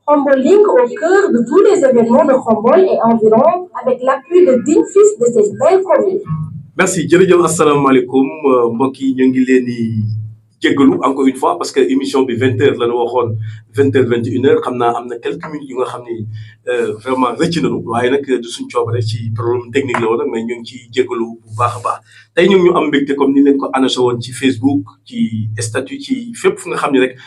Khombole au cœur de tous les événements de Khombole et environ avec l'appui de Dieng, fils de cette belle commune. Merci jërëjëf asalaamaaleykum mbokk yi ñu ngi leen di jéggalu encore une fois parce que émission bi 20h la ñu waxoon 20h 21h xam naa am na quelques minutes yu nga xam ni vraiment rëcc nañu waaye nag du suñ coobare ci problème technique la woon nag mais ñu ngi ciy jéggalu bu baax a baax tey ñoom ñu am mbégte comme ni leen ko annoncé woon ci Facebook ci statut ci fépp fu nga xam ni rek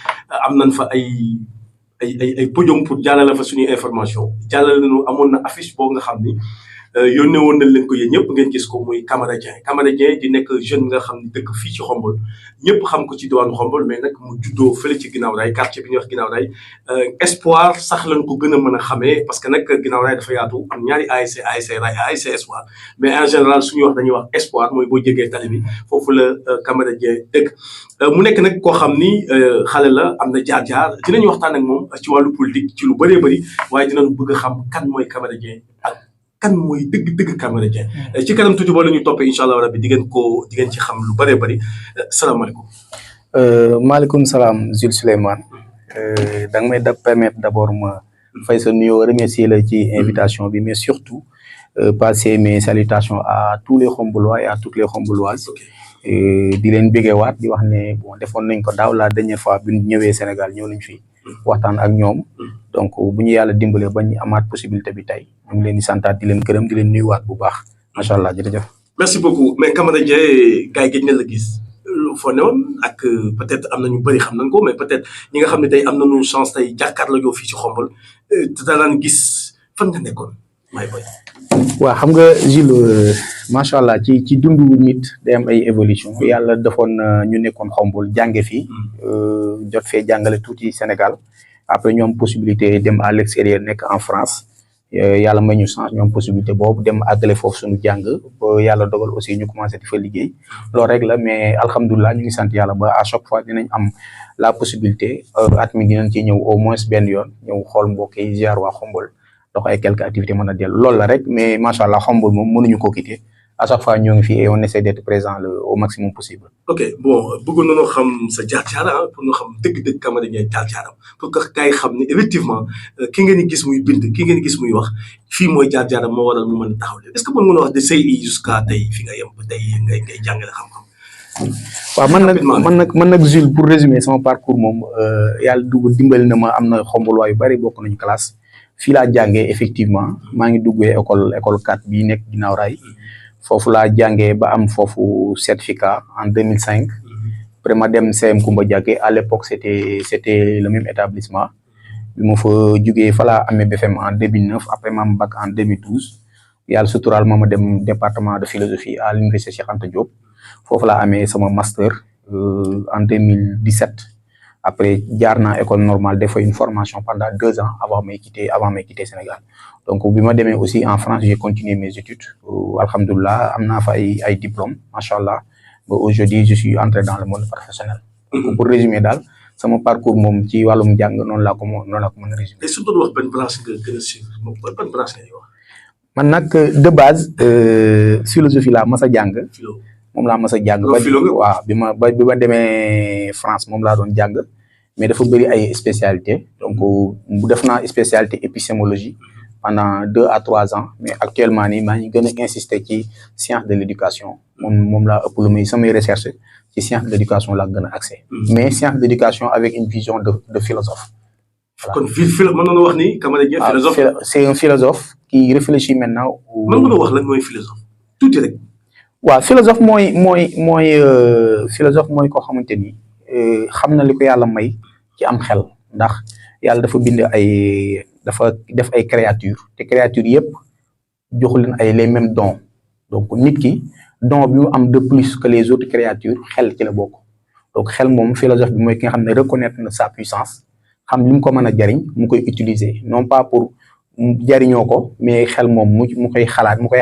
am nañ fa ay podium pour jàllale fa suñuy information jàllale nañu amoon na affiche boo nga xam ni yónnee woon nañ leen ko yéen ñëpp ngeen gis ko muy Camara Dieng di nekk jeune nga xam ne dëkk fii ci Khombole ñëpp xam ko ci diwaanu Khombole mais nag mu juddoo fële ci ginnaaw raay quartier bi ñuy wax ginnaaw raay espoir sax lañ ko gën a mën a xamee parce que nag ginnaaw raay dafa yaatu am ñaari ASC raay ASC espoir mais en général suñuy wax dañuy wax espoir mooy boo jegee tali bi foofu la Camara Dieng dëkk mu nekk nag koo xam ni xale la am na jaar-jaar dinañu waxtaan ak moom ci wàllu politique ci lu bëree bëri waaye dinañ bëgg a xam kan mooy Camara Dieng kan mooy dëgg Camara Dieng ci kanam tuuti boo la ñu toppee incha allah rabbi di ngeen ci xam lu bëree bëri salaamaaleykum. maaleykum salaam Jule Souleymane da nga may permettre d'abord ma fay sa nuyoo remercier la ci invitation bi mais surtout passer mes salutations à tous les Khombolois et à toutes les Khomboloises di leen béggeewaat di wax ne bon defoon nañ ko daaw la dernière fois bi ñu ñëwee Sénégal ñëw nañ fi waxtaan ak ñoom donc bu ñu yàlla dimbalee ba ñu amaat possibilité bi tey ñu ngi leen di santaat di leen gërëm di leen nuyuwaat bu baax macha allah jërëjëf. merci beaucoup mais Camara Dieng gars yi gëj na la gis foo newoon ak peut-être am na ñu bëri xam nañ ko mais peut-être ñi nga xam ne tey am nañu chance tey jàkkaarloo fii ci Khombole te daan gis fan nga nekkoon may boy. waaw xam nga Jule macha allah ci dundu nit day am ay évolution yàlla defoon ñu nekkoon Khombole jànge fii jot fee jàngale tuuti Sénégal après ñoom possibilité dem à l'extérieur nekk en France yàlla may ñu chance ñoom possibilité boobu dem àggale foofu suñu jàng ba yàlla dogal aussi ñu commencé di fa liggéey loolu rek la mais alhamdulilah ñu ngi sant yàlla ba à chaque fois dinañ am la possibilité at mi dinañ ci ñëw au moins benn yoon ñëw xool mbokk yi ziar waa Khombole donc ay quelques activités mën a dellu loolu la rek mais macha allah Khombole moom mënuñu ko quitter à chaque fois ñoo ngi fi et on essaie d'être présent au maximum possible. ok bon bëggoon nañoo xam sa jaar-jaar pour nga xam dëgg-dëgg Camara Dieng jaar-jaaram pour que gars yi xam ne effectivement ki ngeen di gis muy bind ki ngeen di gis muy wax fii mooy jaar-jaaram moo waral mu mën a taxaw est-ce que mën nga wax de CI jusqu'à tey fi nga yem ba tey ngay jàngale xam-xam. waaw man nag Jules pour résumer sama parcours moom yàlla dimbali na ma am na Khombolois yu bari bokk nañu classe fii laa jàngee effectivement maa ngi duggee école 4 bii nekk ginnaaw raay foofu laa jàngee ba am foofu certificat en 2005 après ma dem CM Koumba Diaké à l'époque c'était le même établissement bi ma fa jugee fa laa amee BFM en 2009 après ma am bac en 2012 yàlla suturaal ma dem département de philosophie à l'université Cheikh Anta Diop foofu laa amee sama master en 2017 après jaar naa école normale def une formation pendant 2 ans avant may quitter Sénégal donc bi ma demee aussi en France j'ai continué mes études alhamdulilah am naa fa ay diplômes macha allah ba aujourd'hui je suis entré dans le monde professionnel. donc pour résumer daal sama parcours moom ci wàllum jàng noonu laa ko mën a résumer. te su doon wax benn branche nga gën a suivre ban branche ngay wax. man nag de base philosophie laa mas a jàng. moom laa mas a jàng. waaw bi ma demee France moom laa doon jàng mais dafa bëri ay spécialités donc bu def naa spécialité épistémologie pendant 2 à 3 ans mais actuellement nii maa ngi gën a insister ci science de l'éducation moom laa ëpp lu muy samay recherche ci science de l'éducation laa gën a accès mais science de l'éducation avec une vision de philosophe. Voilà. kon mën nga wax ni Camara Dieng philosophe. C'est un philosophe qui réfléchit maintenant. mën nga wax lan mooy philosophe tuuti rek. waaw philosophe philosophe mooy koo xamante ni xam na li ko yàlla may ci am xel ndax yàlla dafa bind dafa def ay créatures te créatures yëpp joxu leen les mêmes dons donc nit ki don bi mu am de plus que les autres créatures xel ci la bokk donc xel moom philosophe bi mooy ki nga xam ne reconnaître na sa puissance xam li mu ko mën a jariñ mu koy utiliser non pas pour jariñoo ko mais xel moom mu koy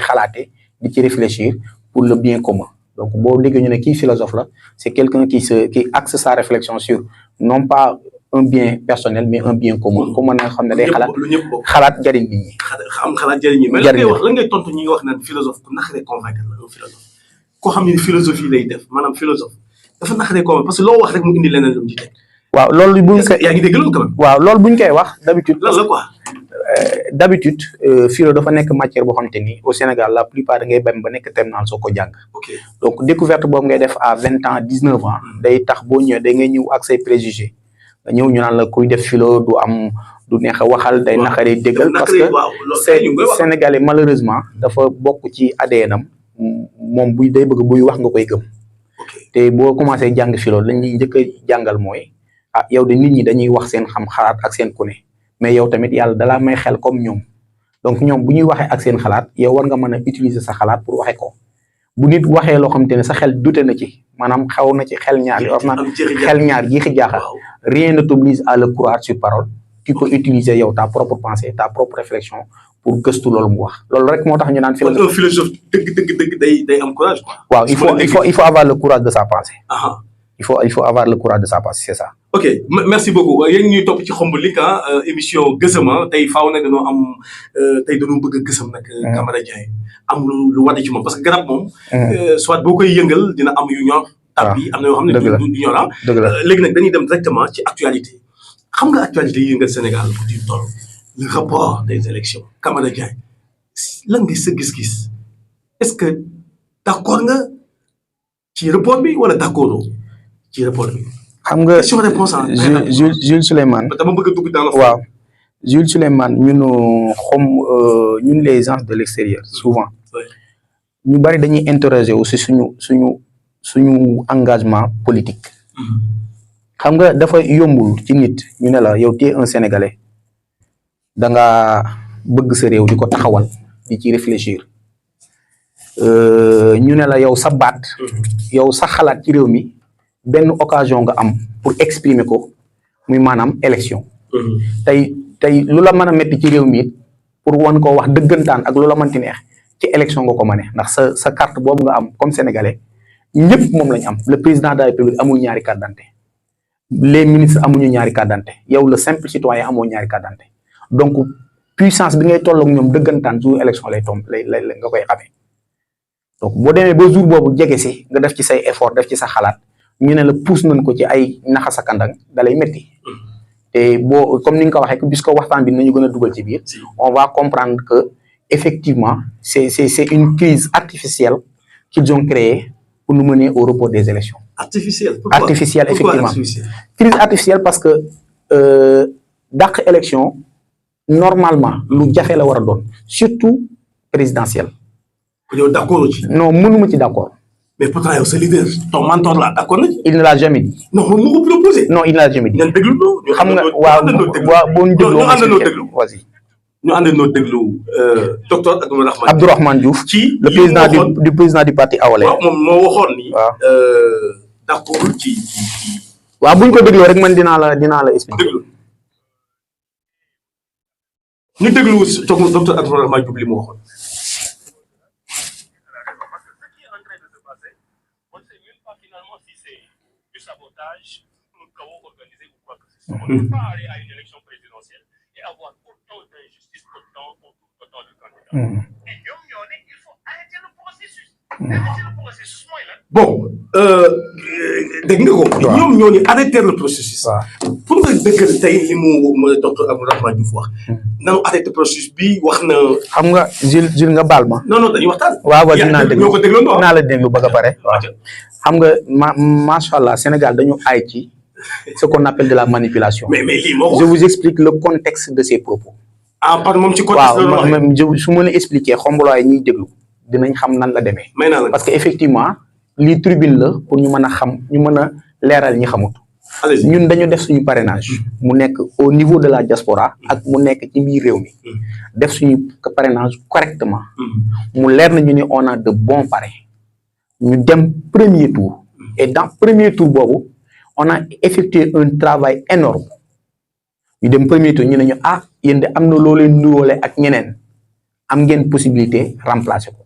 xalaatee di ci réfléchir pour le bien commun donc boo déggee ñu ne kii philosophe la c'est quelqu'un qui axe sa réflexion sur non pas un bien personnel mais un bien commun ku mën a xam ne day xalaat jariñ nit ñi. xalaat jariñ ñi mais lan ngay tontu ñi nga wax naan philosophe ku naqaree convaincre la un philosophe koo xam ne philosophie lay def maanaam philosophe dafa naqaree convaincre parce que loo wax rek mu indi leneen lu mu ci teg waaw loolu buñ koy yaa ngi dégg loolu quand même. waaw loolu buñ koy wax d'habitude. lan la quoi. D'habitude philo dafa nekk matière boo xamante ni au Sénégal la plupart da ngay bañ ba nekk terminal soo ko jàng. Donc découverte boobu ngay def à 20 ans 19 ans. day tax boo ñëwee da ngay ñëw ak say préjugés nga ñëw ñu naan la kuy def philo du am du neex a waxal day naqaree déggal parce que Sénégalais malheureusement dafa bokk ci ADN-am moom buy day bëgg buy wax nga koy gëm. te boo commencé jàng philo lañ ñuy njëkk a jàngal mooy ah yow de nit ñi dañuy wax seen xam xalaat ak seen ku ne mais yow tamit yàlla dalaa may xel comme ñoom donc ñoom bu ñuy waxee ak seen xalaat yow war nga mën a utiliser sa xalaat pour waxe ko bu nit waxee loo xamante ne sa xel dute na ci maanaam xaw na ci xel ñaar wax na xel ñaar jiixi jaaxa rien ne t'oblige à le croire sur parole tu peux utiliser yow ta propre pensée ta propre réflexion pour gëstu loolu mu wax loolu rek moo tax ñu naan philosophe dëgg day am courage quoi. waaw il faut avoir le courage de sa pensée. il faut avoir le courage de sa pensée c'est ça. ok merci beaucoup yéen ñuy topp ci Khombole émission Gueusseum tey faaw nag dañoo am tey dañoo bëgg a gësam nag. Camara Dieng am lu wane ci moom parce que garab moom. soit boo koy yëngal dina am yu ñor. tab bi am na yoo xam ne du ñor ah. léegi nag dañuy dem directement ci actualité xam nga actualité yi yëngal Sénégal fu di toll le rapport des élections Camara Dieng lan nga sa gis-gis est-ce que d'accord nga ci report bi wala d'accord ci report bi. xam nga question réponse Jule Souleymane dama bëgg a dugg dans le waaw Jule Souleymane ñun les gens de l'extérieur souvent ñu bari dañuy interroger aussi suñu engagement politique. xam nga dafa yombul ci nit ñu ne la yow t'es un Sénégalais da nga bëgg sa réew di ko taxawal di ci réfléchir ñu ne la yow sa baat yow sa xalaat ci réew mi benn occasion nga am pour exprimer ko muy maanaam élection. tey lu la mën a métti ci réew mi it pour wan koo wax dëggantaan ak lu la mënti neex ci élection nga ko mëne ndax sa carte boobu nga am comme sénégalais ñëpp moom lañ am le président de la République amul ñaari carte d'identité les ministres amuñu ñaari carte d'identité yow le simple citoyen amoo ñaari carte d'identité donc puissance bi ngay tolloog ñoom dëggantaan jour élection lay nga koy xamee donc boo demee ba jour boobu jege si nga def ci say effort def ci sa xalaat ñu ne la pousse nañ ko ci ay naxa sa kandang dalay métti te boo comme ni nga ko waxee que puisque waxtaan bi nañu gën a dugal ci biir on va comprendre que effectivement c'est une crise artificielle qu'ils ont créée pour nous mener au report des élections. Artificielle. Artificielle, effectivement. Crise artificielle parce que dàq élection normalement lu jafe la war a doon surtout présidentielle. yow d'accord ci. non mënuma ci d'accord. mais pourtant yow sa leader ton mentor là d'accord na ci. il ne l'a jamais dit. non man ma ko proposé. non il ne l'a jamais dit. ngeen déglu ñu xam nga waaw boo ñu dégloo. ñu àndandoo déglu vas-y. ñu àndandoo déglu docteur Abdourahmane Diouf. ci le président du parti Awalé. waaw moom moo waxoon ni. waaw d'accord ci. waaw bu ñu ko dégloo rek man dinaa la expliquer. déglu ñu déglu docteur Abdourahmane Diouf li mu waxoon. On ne peut pas aller à une élection présidentielle et avoir autant d'injustice autant de candidats. Et il faut arrêter le processus. Arrêter le processus, moi, là. Bon, dégg nga ko. ñoom ñoo ni arrêter le processus. pour nga dëggal tey li mu docteur Abdourahmane Diouf wax. nanu arrêter processus bi wax na. xam nga Jule nga baal ma. non dañuy waxtaan. waaw dinaa déglu ñoo ko dégloon dinaa la déglu ba nga pare. waaw xam nga macha allah Sénégal dañu aay ci. ce qu'on appelle de la manipulation. mais lii moo je vous explique le contexte de ces propos. par moom ci contexte la waaw même su ma la expliquer Khombole yi ñuy déglu dinañ xam nan la demee. parce que effectivement lii tribune la pour ñu mën a xam ñu mën a leeral ñi xamut. ñun dañu def suñu parrainage. mu nekk au niveau de la diaspora ak mu nekk ci biir réew mi. def suñu parrainage correctement. mu leer na ñu ne on a de bons parrains. ñu dem premier tour. et dans premier tour boobu. on a effectué un travail énorme ñu dem premier tour ñu ne ñu yéen de am na loo leen nuróole ak ñeneen am ngeen possibilité remplacer ko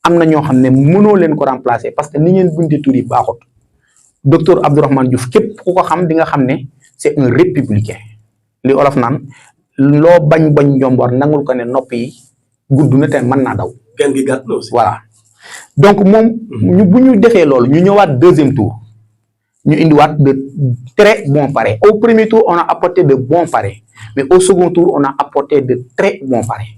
am na ñoo xam ne mënoo leen ko remplacer parce que ni ngeen bindee tur yi baaxut docteur Abdourahmane Diouf képp ku ko xam di nga xam ne c'est un républicain li olof naan loo bañ njomboor nangul ko ne nopp yi gudd na te mën naa daw. gan gi gàtt na aussi. voilà donc moom bu ñu defee loolu ñu ñëwaat deuxième tour. ñu indiwaat de très bons parrains. Au premier tour, on a apporté de bons parrains. Mais au second tour, on a apporté de très bons parrains.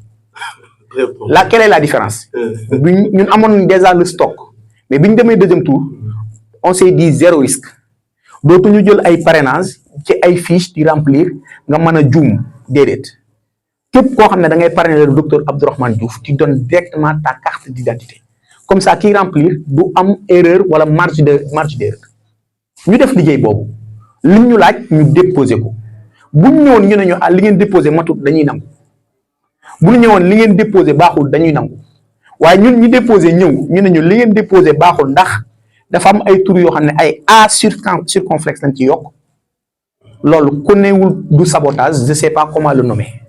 Là, quelle est la différence? Nous avons déjà le stock. Mais quand nous deuxième tour, on s'est dit zéro risque. D'autres nous avons des parrainages, des fiches de remplir, nous avons des zoom, des képp koo xam ne da ngay parrainer le docteur Abdourahmane Diouf, tu donnes directement ta carte d'identité. Comme ça, qui remplir du am erreur wala marge d'erreur. Ñu def liggéey boobu li ñu laaj ñu déposer ko bu ñu ñëwoon ñu ne ñu li ngeen déposer matut dañuy nangu bu ñu ñëwoon li ngeen déposer baaxul dañuy nangu waaye ñun ñu déposer ñëw ñu ne ñu li ngeen déposer baaxul ndax dafa am ay tur yoo xam ne ay A circonflexe lañ ci yokk loolu connaissewul du sabotage, je sais pas comment le nommer.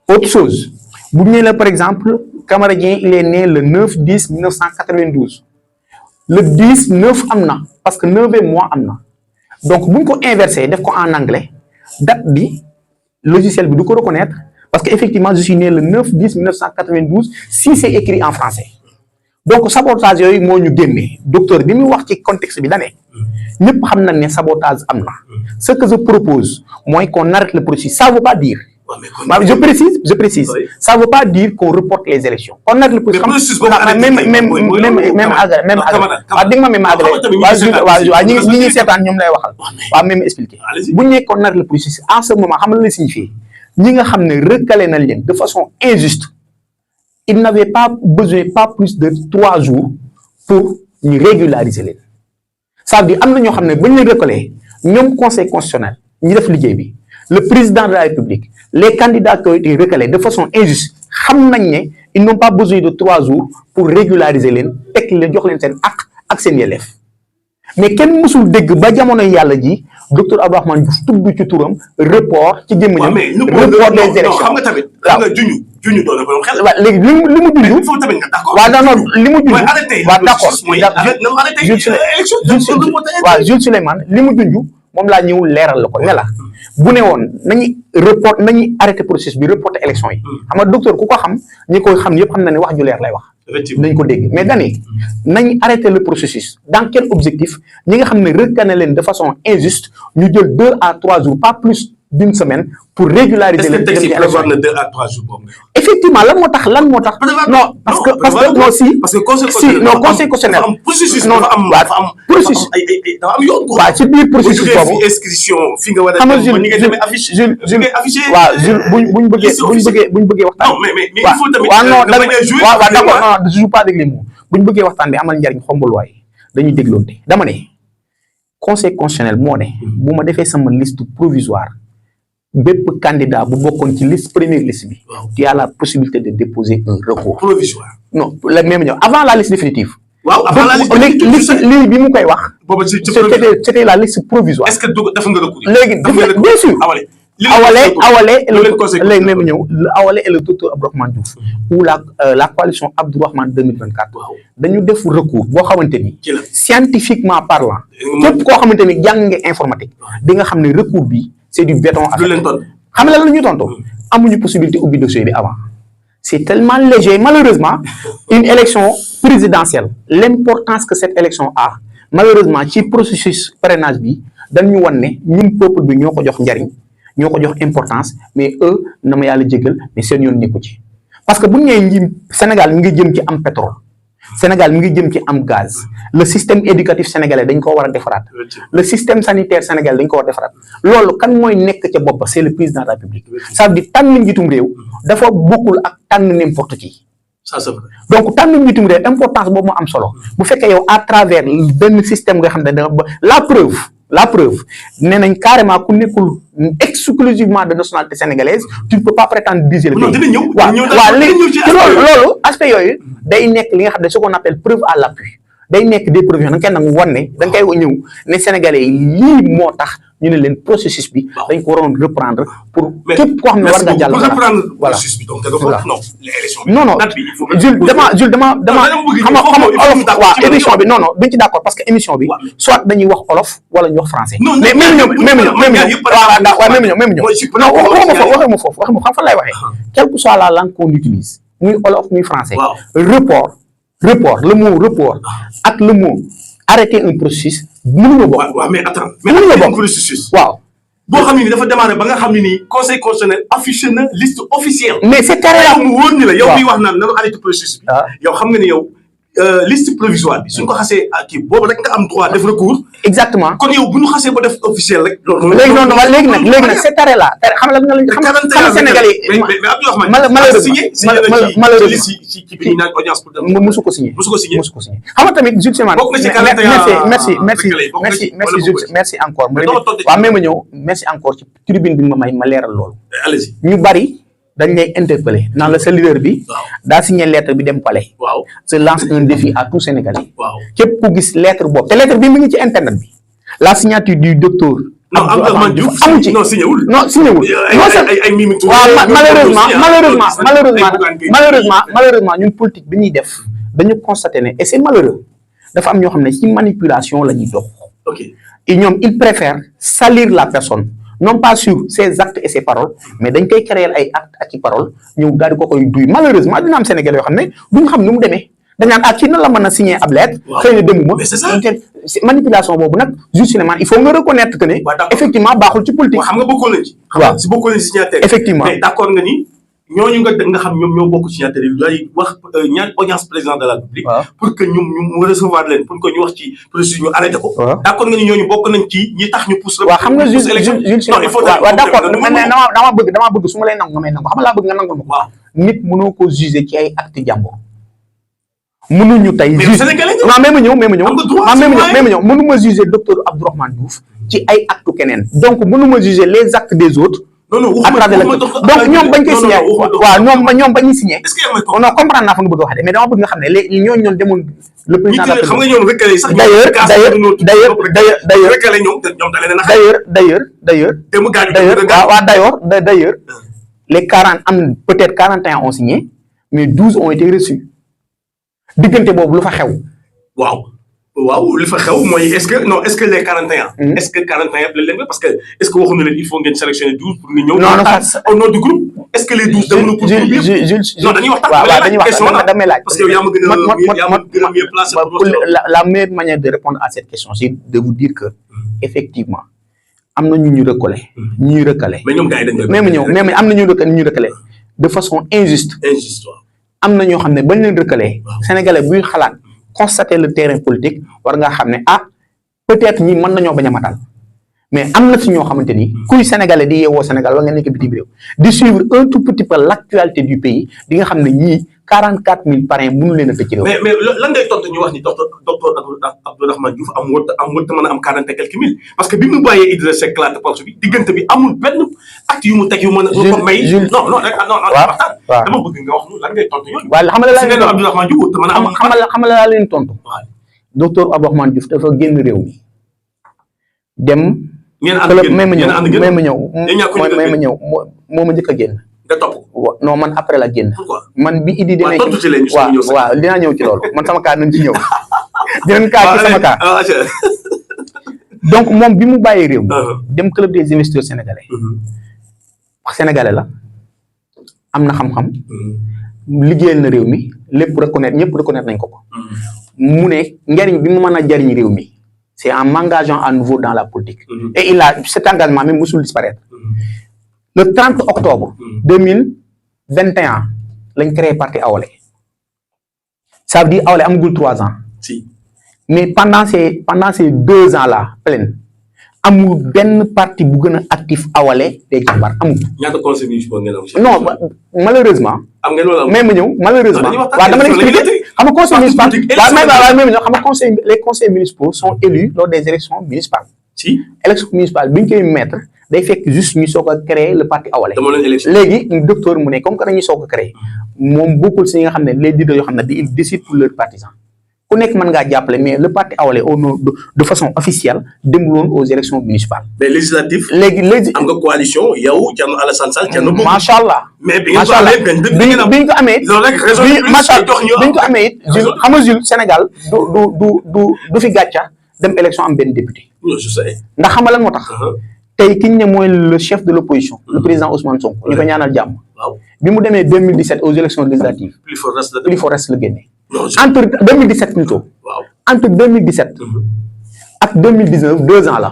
Autre chose, vous venez par exemple, Camara Dieng, il est né le 9-10-1992. Le 10-9 amna, parce que 9 mois amna. Donc, vous pouvez inverser, en anglais, date bi, logiciel, vous devez reconnaître, parce qu'effectivement, je suis né le 9-10-1992, si c'est écrit en français. Donc, sabotage, moi, nous gagnons. Docteur, si nous avons contexte, nous savons sabotage amna. Ce que je propose, moi, qu'on arrête le processus, ça ne veut pas dire. Je précise. Oui. Ça ne veut pas dire qu'on reporte les élections. On a le processus. Même expliquer. On a le processus. En ce moment, on signifie. De façon injuste. Ils n'avaient pas besoin pas plus de 3 jours pour régulariser les. Ça veut dire que nous conseil constitutionnel, le président de la République, les candidats qui ont été recalés de façon injuste, ils n'ont pas besoin de 3 jours pour régulariser les actes. Mais quel musul dégg ba jamono yalla ji docteur Abdourahmane Diouf tuddu ci touram report ci gëm ñam report des élections xam nga tamit xam nga juñu do la borom xel légui limu juñu faut tamit nga d'accord wa non limu juñu wa d'accord Jule Souleymane limu juñu mom la ñew léral lako ne la bu né won nañu report nañu arrêter processus bi reporter élection yi xam nga docteur ku ko xam ñi koy xam yépp xam na né wax ju lér lay wax dañ ko dégg mais dañé nañ arrêter le processus dans quel objectif ñi nga xamné recané len de façon injuste ñu jël 2 à 3 jours pas plus d'une semaine pour régulariser les élections. Est-ce que 2 à 3 jours effectivement lan motax non parce que non si conseil constitutionnel processus non processus dafa am yoon quoi ci biir processus bobu inscription fi nga wara ñi nga démé affiché buñ bëggé waxtaan non mais il faut tamit d'accord non je joue pas avec les mots buñ bëggé waxtaan bi amal njariñ Khombole way dañuy déglonté dama né conseil constitutionnel mo né buma défé sama liste provisoire bépp candidat bu bokkoon ci liste première liste bi tu as la possibilité de déposer un recours provisoire non la même avant la liste définitive avant la liste li bi mu koy wax c'était la liste provisoire est-ce que def nga recours bien sûr Awalé et le docteur Abdourahmane Diouf ou la coalition Abdourahmane 2024 dañu def recours bo xamanteni scientifiquement parlant képp ko xamanteni jang informatique di nga xamné recours bi c'est du béton à faire. Xam nga lan ñu tonto amuñu possibilité ubbi dossier bi avant. C'est tellement léger malheureusement une élection présidentielle l'importance que cette élection a malheureusement ci processus parrainage bi dañu wonné ñun peuple bi ñoko jox njariñ ñoko jox importance mais eux na ma yalla djégal mais seen yoon nekku ci parce que bu ñé Sénégal mi ngi jëm ci am pétrole Sénégal mi ngi jëm ci am gaz le système éducatif sénégalais dañ ko wara défarat le système sanitaire sénégalais dañ ko wara défarat lolu kan moy nek ci bop c'est le président de la République ça veut dire tan njitum rew dafa bokul ak tan n'importe qui ça c'est vrai donc tan njitum rew importance bobu mo am solo bu fekké yow à travers ben système nga xamné la preuve nenañ carrément ku nekul exclusivement de nationalité sénégalaise tu ne peux pas prétendre diriger le pays lolu aspect yoyu day nek li nga xamné ce qu'on appelle preuve à l'appui day nek des preuves nga kenn wonné da ngay ñew né sénégalais li motax ñu né len processus bi dañ ko waron reprendre pour képp ko xamné war nga jall voilà processus bi donc non les élections non Jule dama xam émission bi non duñ ci d'accord parce que émission bi soit dañuy wax olof wala ñu wax français mais même ñom waxuma fofu xam fa lay waxé quelle que soit la langue qu'on utilise muy olof muy français report le mot report ak le mot arrêter un processus mënuñoo bokk. waaw mais attends. mënuñoo bokk processus. waaw. boo xam ne dafa démarré ba nga xam ne nii conseil constitutionnel affiché na liste officielle. mais c'est carré là mu wóor ni la yow miy wax naan nanu arrêté processus bi. yow xam nga ni yow liste provisoire bi suñ ko xasee kii boobu rek nga am droit def recours. exactement kon yow bu ñu xasee ba def officiel rek. loolu léegi noonu léegi nag c'est carré là xam nga Sénégal yi mais Abdourahmane malheureusement ci bi ñu naan audience pour musu ko signé xam nga tamit Jules Souleymane merci encore waaw mais ma ñëw merci encore ci tribune bi ma may ma leeral loolu ñu bari dañ lay interpeller naan la sa leader bi daa signé lettre bi dem palais se lance un défi à tout Sénégalais képp ku gis lettre boobu te lettre bi mi ngi ci internet bi la signature du docteur non Abdourahmane Diouf amu ci non signé wul malheureusement ñun politique bi ñuy def dañu constaté ne et c'est malheureux dafa am ñoo xam ne ci manipulation la ñuy dox et ñoom ils préfèrent salir la personne non pas sur ses actes et ses paroles mais dañ koy créer ay actes ak i paroles ñëw daal di ko koy duy malheureusement dina am Sénégal yoo xam ne duñ xam nu mu demee dañ naan kii nan la mën a signer ab lettre xëy na demuma manipulation boobu nag Jules Souleymane il faut nga reconnaître que ne effectivement baaxul ci politique. xam nga bokkoon nañ ci. waaw si bokkoon nañ si signataire effectivement mais d'accord nga ni ñooñu nga xam ñoom ñoo bokk signataire yi day wax ñaan audience président de la République pour que ñu recevoir leen pour que ñu wax ci processus ñu arrêté ko. d'accord nga ni ñooñu bokk nañ ci ñi tax ñu pousse. waaw xam nga Jules Souleymane waaw d'accord dama bëgg su ma lay nangu nga may nangu xam nga laa bëgg nga nangul ma ko. waaw nit mënoo ko juger ci ay actes jàmbur. mënuñu tey juge non mais ma ñëw mënuma juger docteur Abdourahmane Diouf ci ay actes keneen donc mënuma juger les actes des autres. à travers donc ñoom bañ koy signé waaw ñoom bañuy signé non comprendre naa fa nga bëgg a wax de mais dama bëgg nga xam ne léegi ñooñu ñoon demoon le président de la xam nga ñoom recalé sax d'ailleurs les 40 am peut-être 41 ont signé mais 12 ont été reçus diggante boobu lu fa xew. waaw li fa xew mooy est-ce que les 41. est-ce que 41 la leen parce que est-ce que waxuñu leen il faut ngeen sélectionner 12 pour nga ñëw. non au nom du groupe. est-ce que les 12 demuñu pour groupe yëpp. non dañuy waxtaan. waaw dañuy waxtaan damay laaj. parce que yow yaa ma gën a mieux placé pour la meilleure manière de répondre à cette question c'est de vous dire que effectivement am na ñu recalé. ñuy recalé. mais ñoom gars yi dañu mais am na ñu recalé de façon injuste. am na ñoo xam ne bañ leen recalé. Sénégalais buy xalaat. constater le terrain politique war nga xam ne peut-être ñi mën nañoo bañ a matal mais am na si ñoo xamante ni kuy sénégalais di yeewoo Sénégal wala nga nekk bitim réew di suivre un tout petit peu l'actualité du pays di nga xam ne ñii 44 000 parrains mënu leen a tëj ci réew. mais lan ngay tontu ñu wax ni docteur Abdourahmane Diouf am wërta mën a am 40 et quelques mille parce que bi mu bàyyee Idrissa Seck laata porte bi diggante bi amul benn acte yu mu teg yu mën a ko may non waxtaan dama bëgg nga wax ñu lan ngay tontu ñooñu. waaw xam nga la leen Abdourahmane Diouf wërta mën a am xam nga la leen tontu docteur Abdourahmane Diouf dafa génn réew mi dem may ma ñëw moo ma njëkk a génn nga topp non man après la génn man bi Idi demee waaw dinaa ñëw ci loolu man sama cas nañ ci ñëw dinañ cas ci sama cas donc moom bi mu bàyyee réew mi dem club des investisseurs sénégalais sénégalais la am na xam-xam liggéeyal na réew mi lépp reconnaître ñëpp reconnaître nañ ko mu ne njariñ bi mu mën a jariñ réew mi c'est en m'engageant à nouveau dans la politique et il a cet engagement même musul disparaître le 30 octobre 2021 lañ créé parti Awalé ça veut dire Awalé amagul 3 ans mais pendant ces 2 ans là plein amul benn parti bu gën a actif Awalé day jàmbar amul. ñaata conseil municipal ngeen am. non malheureusement. am ngeen loolu am mais ma ñëw malheureusement. waaw dama lay expliquer xam nga conseil municipal waaw mais xam nga les conseils municipaux sont élus lors des élections municipales. si élection municipale bi ñu koy mettre day fekk juste ñu soog a créer le parti Awalé. léegi docteur mu ne comme que dañuy soog a créer moom bokkul si ñi nga xam ne les leaders yoo xam ne ils décident pour leurs partisans. ku nekk mën ngaa jàppale mais le parti Awalé au nom de façon officielle demuloon aux élections municipales. mais législatif. léegi am nga coalition yow Thierno Alassane Sall Thierno. macha allah mais bi ngeen ko amee loolu rek raison macha allah bi ñu ko amee it Jules xam nga Jules Sénégal du fi gàcca dem élection am benn député. je sais. ndax xam nga lan moo tax. tey ki ñu ne mooy le chef de l'opposition. le président Ousmane Sonko. ñu ko ñaanal jàmm. waaw bi mu demee 2017 aux élections législatives. plus fort reste la génne. entre 2017 plutôt. waaw entre 2017. ak 2019 2 ans là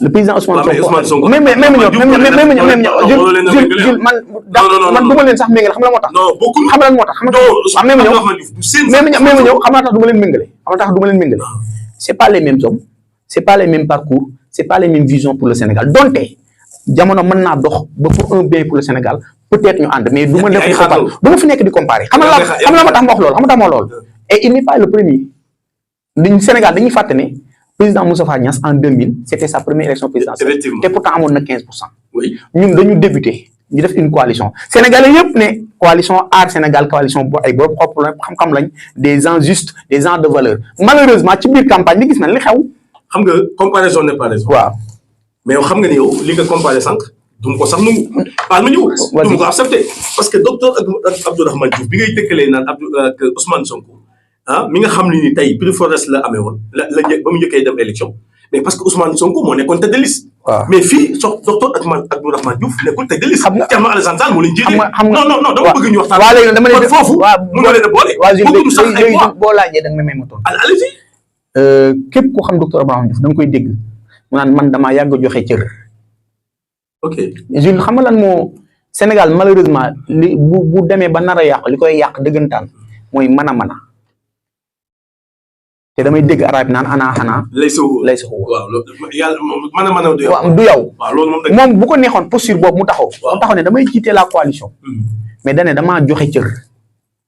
le président Ousmane Sonko même Jules man duma leen sax méngale xam la moo tax xam lan moo tax même ñëw xam la tax duma leen méngale c'est pas les mêmes hommes c'est pas les mêmes parcours c'est pas les mêmes visions pour le Sénégal donte jamono mën naa dox ba pour un bien pour le Sénégal peut-être ñu ànd mais du ma fi nekk di comparer xam la ma tax ma wax loolu et il n'est pas le premier du Sénégal dañuy fàtte ne président Moustapha Niasse en 2000 c'était sa première élection présidentielle te pourtant amoon na 15%. Oui. ñun dañu débuté ñu def une coalition sénégalais yëpp ne coalition Aar Sénégal coalition bo ay borom xam-xam lañ des gens justes des gens de valeur malheureusement ci biir campagne bi gis nañ li xew. xam nga comparaison n'est pas raison. waaw mais yow xam nga ni yow li nga comparé sànq du ma ko sax nu baal ma ñëw. du ma ko accepté parce que docteur Abdourahmane Diouf bi ngay tëkkalee naan Ousmane Sonko mi nga xam ni tey prix Forest la amee woon la ba mu njëkkee dem élection mais parce que Ousmane Sonko moo nekkoon tête de liste. mais fii docteur Abdourahmane Diouf nekkul tête de liste. xam nga Camara Alassane Sall moo leen jiite. non dama bëgg ñu waxtaan. waaw léegi dama leen foofu mun nga leen a boole. léegi boo laajee da nga may ma tontu. allez-y. képp ku xam docteur Abdourahmane Diouf da nga koy dégg mu naan man damaa yàgg a joxe cër. ok Jule xam nga lan moo Sénégal malheureusement li bu demee ba nar a yàq li koy yàq dëggantaan mooy mën a. te damay dégg arab naan ana xanaa. lay sa waaw yàlla mën a du yow. waaw loolu moom bu ko neexoon posture boobu mu taxaw. ne damay jiite la coalition. mais dañ ne damaa joxe cër.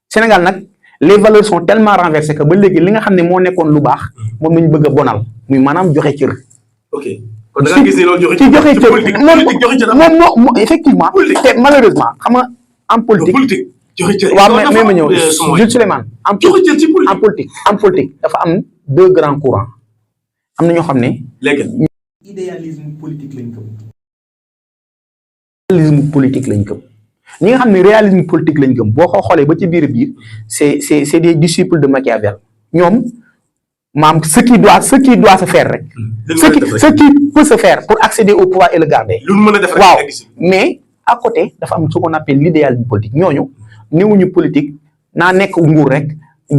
Sénégal nag les valeurs sont tellement renversées que ba léegi li nga xam ne moo nekkoon lu baax moom lañ bëgg a bonal muy maanaam joxe cër. ok kon da nga gis ni loolu joxe cër moom effectivement. te malheureusement xam nga en politique. waaw mais ma ñëw Jules Souleymane en politique dafa am 2 grands courants am na ñoo xam ne idéalisme politique lañ gëm ñi nga xam ne réalisme politique lañ gëm boo ko xoolee ba ci biir c'est des disciples de Machiavel ñoom maam ce qui doit se faire rek ce qui peut se faire pour accéder au pouvoir et le garder waaw mais à côté dafa am ce qu'on appelle l'idéalisme politique ñooñu néewuñu politique naa nekk nguur rek